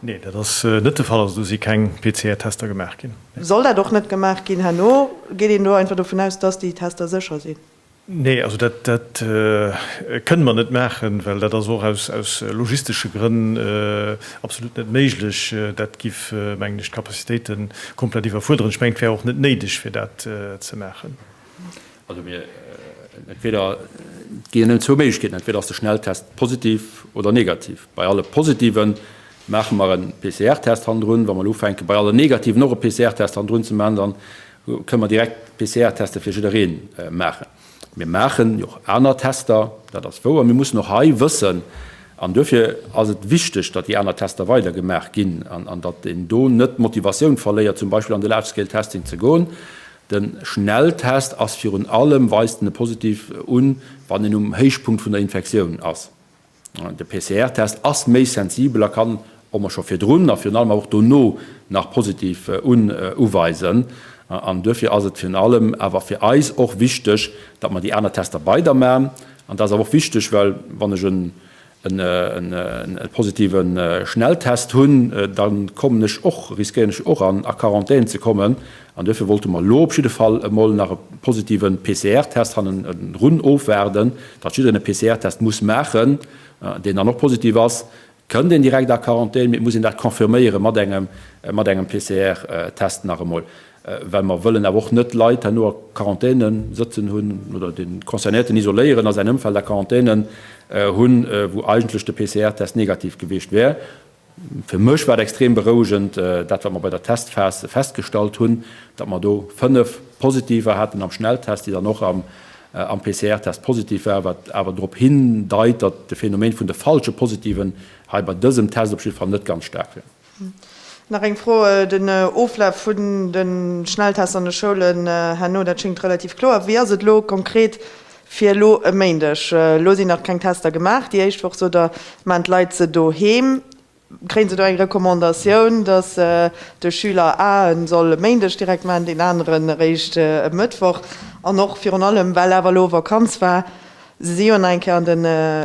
Nee, dat ass net de Fall. Also do si keng PCR-Tester gemaach ginn. Soll dat och net gemaach ginn herno? Geet een do einfach dovun aus, dass déi Tester sécher sinn? Nee, also dat, dat kënne mer net maachen, well dat ass och aus, aus logistesche Grënn absolut net méiglech. Dat giff, mengen ech, d'Capacitéite komplett iwwerfuerderen. Ech mengen, et wär och net néideg, fir dat ze maachen. Also mir, entweder, et ginn jo nëmmen zwou Méiglechkeeten, entweder ass de Schnelltest positiv oder negativ. Bei alle positiven maache mer e PCR-Test hannendrun. Wa mer elo ufänken, bei allen negativen och e PCR-Test hannendrun ze maachen, dann kënne mer direkt PCR-Tester fir jidderee maachen. Mir maachen jo och aner Tester, dat ass wouer. Mir mussen och hei wëssen, an duerfir ass et wichteg, datt déi aner Tester weider gemaach ginn an datt een do net d'Motivatioun verléiert, zum Beispill an de Large-Scale-Testing ze goen. De Schnelltest ass virun allem, weist en e positiv un, wann een um Héichpunkt vun der Infektioun ass. De PCR-Test ass méi sensibel a kann och mol scho virdrun a virun allem awer och dono nach positiv uweisen. An duerfir ass et virun allem awer fir eis och wichteg, datt mer déi aner Tester weider man. An dat ass awer och wichteg, well wann ech e positive Schnelltest hunn, da kommen ech och, riskéieren ech och an a Quarantän ze kommen. An duerfir wollte mer elo op jidde Fall emol nach e positive PCR-Test hannendrun ofwaarden, datt jiddereen e PCR-Test muss maachen, deen dann och positiv ass, kënnt een direkt a Quarantän, mee et muss een dat confirméiere mat engem, mat engem PCR-Test nach emol. well mer wëllen awer och net Leit herno a Quarantäne sëtzen hunn oder de Concernéierten isoléieren a säin Ëmfeld a Quarantäne hunn, wou eigentlech de PCR-Test negativ gewiescht wär. Fir mech war et extrem berouegend, dat wat mer bei der Testphas festgestallt hunn, datt mer do 5 Positiver haten am Schnelltest, déi dann och am PCR-Test positiv waren, wat awer drop hindeit, datt de Phänomen vun de falsche Positiven hei bei dësem Test op jidde Fall net ganz staark wär. Nach eng Fro, Den Oflaf vun de Schnelltests an de Schoulen herno, dat schéngt relativ kloer. Wéi ass et elo konkret fir elo e Méindeg? Elo sinn nach keng Tester gemaach. Déi éischt Woch sot Der, maachen d'Leit se doheem. Kréien se do eng Recommandatioun, datt de Schüler A en soll e Méindeg direkt maachen, deen aneren eréischt e Mëttwoch? An och virun allem, well awer elo Vakanz war, se si jo nach eng Kéier an de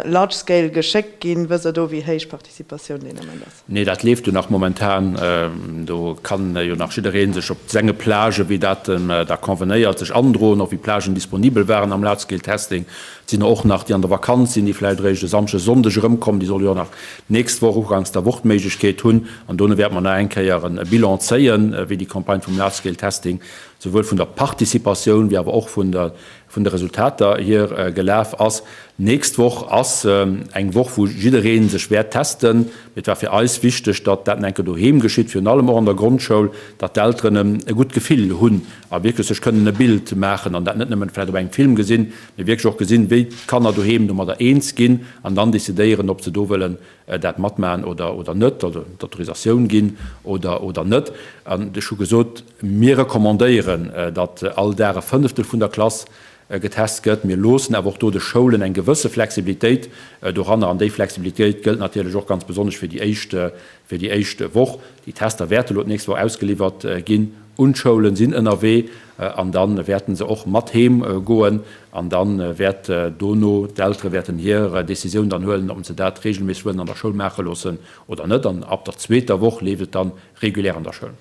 Large Scale geschéckt ginn. Wësst Der do, wéi héich d'Participatioun deen Ament ass? Nee, dat leeft jo nach momentan. Do kann jo nach jidderee sech op senge Plagë, wéi dat em da convenéiert, sech androen, och wéi Plagen disponibel waren am Large-Scale Testing. Et sinn och nach déi an der Vakanz sinn, déi vläicht eréischt e Samschde, Sonndeg erëmkommen, déi solle jo och nach d'nächst Woch, uganks der Woch d'Méiglechkeet hunn. An dono wäerte mer nach eng Kéier e Bilan zéien, wéi déi Campagne vum Large-Scale Testing souwuel vun der Participatioun wéi awer och vun der vun de Resultater hier gelaf ass. Nächst Woch ass eng Woch, wou jidderee sech wäert testen. Mee et war fir eis wichteg, datt dat enke doheem geschitt, virun allem och an der Grondschoul, datt d'Elteren e gutt Gefill hunn a wierklech sech kënnen e Bild maachen an dat net nëmmen vläicht op engem Film gesinn, mee wierklech och gesinn, wéi d'Kanner doheem domadder eens ginn an dann decidéieren, ob se do wëllen dat matmachen oder oder net, also d'Autorisatioun ginn oder oder net. An ech hu gesot, mir recommandéieren, datt all Dag e Fënneftel vun der Klass getest gëtt. Mir loossen awer och do de Schoulen eng gewësse Flexibilitéit doranner. An déi Flexibilitéit gëllt natierlech och ganz besonnesch fir déi éischt fir déi éischt Woch. Déi Tester wäerte lo d'nächst Woch ausgeliwwert ginn un d'Schoulen, sinn ënnerwee an da wäerte se och mat heem goen. An da wäert dono, d'Eltere wäerten hir Decisioun dann huelen, ob se dat reegelméisseg wëllen an der Schoul maache loossen oder net. An ab der zweeter Woch leeft et dann regulär an der Schoul.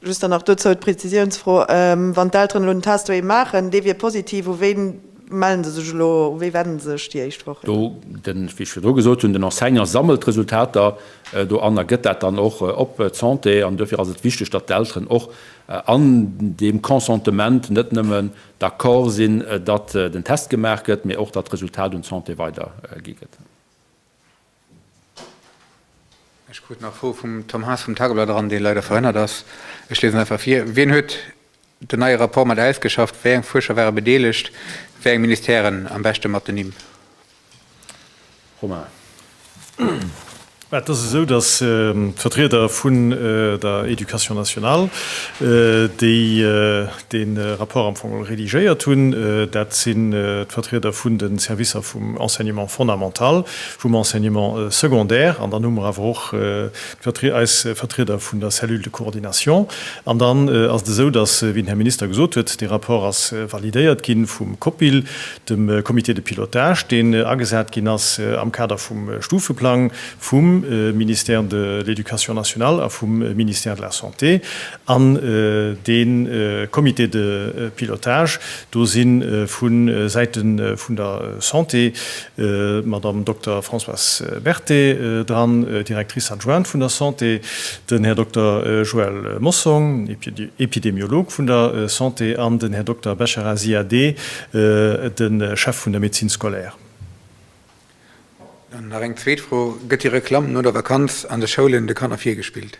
Just dann nach dozou d'Prezisiounsfro, Wann d'Elteren elo den Test doheem maachen, dee wier positiv, u ween mellen se sech elo, u wee wenden se sech déi éischt Woch? Do, den, wéi ech virdru gesot hunn, den Enseignant sammelt d'Resultater do an a gëtt dat dann och op d'Santé. An duerfir ass et wichteg, datt d'Elteren och an deem Consentement net nëmmen d'accord sinn, datt den Test gemaach gëtt, mee och datt d'Resultat un d'Santé weidergi gëtt. Ech krut nach Froe vum Tom Haas vum Tageblatt eran, dee leider verhënnert ass. Ech liesen einfach vir. Wien huet den neie Rapport mat ausgeschafft? Wéi eng Fuerscher ware bedeelegt? Wéi eng Ministèren? Am beschte mat den Nimm. Romain. Et ass esou, datt d'Vertrieder vun der Éducation nationale, déi dee Rapport am Fong redigéiert hunn, dat sinn d'Vertrieder vun de Servicer vum Enseignement fondamental, vum Enseignement secondaire, an dann hu mer awer och eis Vertrieder vun der Cellule de coordination. An dann ass et esou, datt, wéi den Här Minister gesot huet, dee Rapport ass validéiert gi vum COPIL, dem Comité de pilotage, deen agesat ginn ass am Kader vum Stufeplang vum Ministère de l'Éducation nationale a vum Ministère de la Santé. An dee Comité de pilotage, do si vu Säite vun der Santé d'Madame Dokter Françoise Berthet dran, Directrice adjointe vun der Santé, den Här Dokter Joël Mossong, Epidemiolog vun der Santé, an den Här Dokter Bechara Ziadé, de Chef vun der Médecine scolaire. Dann nach eng zweet Fro, Gëtt déi Reklamm no der Vakanz an de Schoulen de Kanner virgespillt?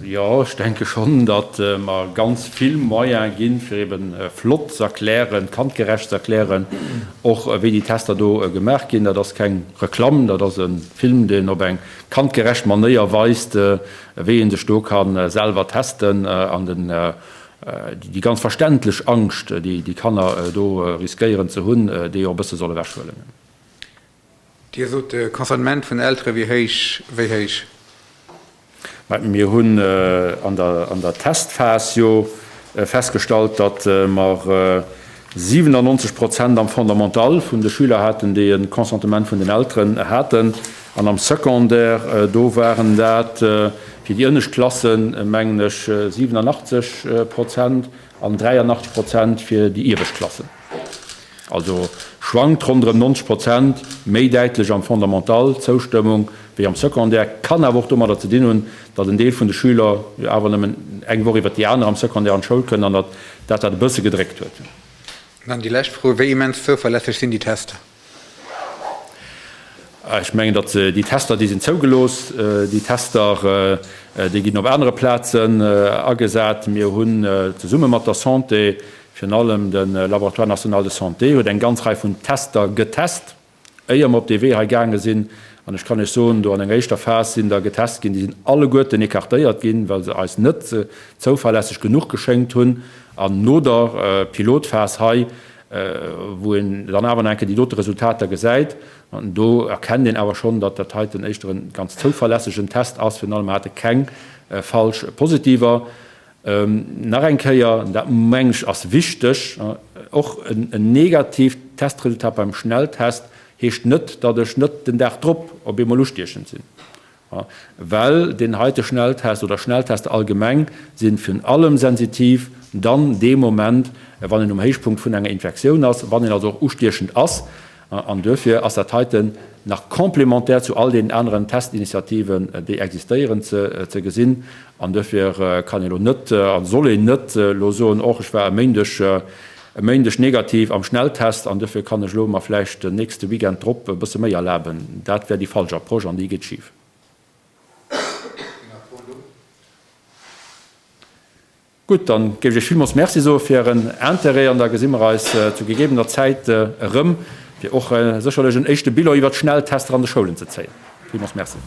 Jo, ech denke schonn, datt mer ganz vill Moyene ginn, fir eben flott ze erklären, kandgerecht ze erklären, och wéi déi Tester do gemaach ginn. Dat ass keng Reklamm, dat ass e Film, deen op eng kandgerecht Manéier weist, wéi ee sech do ka selwer testen an den déi ganz verständlech Angscht, déi déi Kanner do riskéieren ze hunn, déi och e bësse soll ewechhuelen. Dir sot, de Consentement vun Eltere wier héich. Wéi héich? Mä mir hunn an der Testphas jo festgestallt, datt mer 97 Prozent am Fondamental vun de Schüler haten, déi e Consentement vun den Elteren haten. An am Secondaire, do waren dat fir déi ënnescht Klassen, mengen ech, 87 Prozent an 83 Prozent fir déi iewescht Klassen. Also. Schwankt ronderëm 90 Prozent, méi däitlech am Fondamental d'Zoustëmmung wéi am Secondaire. Kann awer och domadder ze dinn hunn, datt en Deel vun de Schüler jo awer nëmmen eng Woch iwwer déi aner am Secondaire an d'Schoul kënnen an datt dat dat e bësse gedréckt huet. Dann déi lescht Fro, Wéi immens zouverlässeg sinn déi Tester? Ech mengen, datt déi Tester, déi sinn zougelooss. Déi Tester, déi ginn op anere Plazen agesat. Mir hunn zesumme mat der Santé, virun allem de Laboratoire national de santé huet eng ganz Rei vun Tester getest, éier mer op dee Wee hei gaange sinn. An ech kann Iech soen, do an enger éischter Phas sinn der getest ginn, déi sinn alleguerten écartéiert ginn, well se eis net zouverlässeg genuch geschéngt hunn. An no der Pilotphas hei wou een dann awer nach eng Kéier déi dote Resultater gesäit, an do erkennt een awer schonn, datt dat heiten éischter e ganz zouverlässegen Test ass. Virun allem mer hate keng falsch Positiver. Nach eng Kéier, an dat meng ech ass wichteg, och en negatiivt Testresultat beim Schnelltest heescht net, datt ech net den Dag drop op eemol ustiechend sinn. Well deen heite Schnelltest oder Schnelltester allgemeng si virun allem sensitiv dann dee Moment, wann een um Héichpunkt vun enger Infektioun ass, wann een also och ustiechend ass. An duerfir ass dat heiten nach complémentaire zu all deenen aneren Testinitiativen, déi existéieren, ze gesinn. An duerfir kann een elo net a soll een net elo soen, Och ech war e Méindeg, e Méindeg negativ am Schnelltest an duerfir kann ech elo mer vläicht den nächste Weekend drop e bësse méi erlaben. Dat wär déi falsch Approche an déi geet schif. Gutt, dann géif ech Iech villmools Merci soe fir Ären Interêt an da gesi mer eis zu gegebener Zäit erëm, fir och sécherlech en éischte Bilan iwwert d'Schnelltester an de Schoulen ze zéien. Villmools Merci.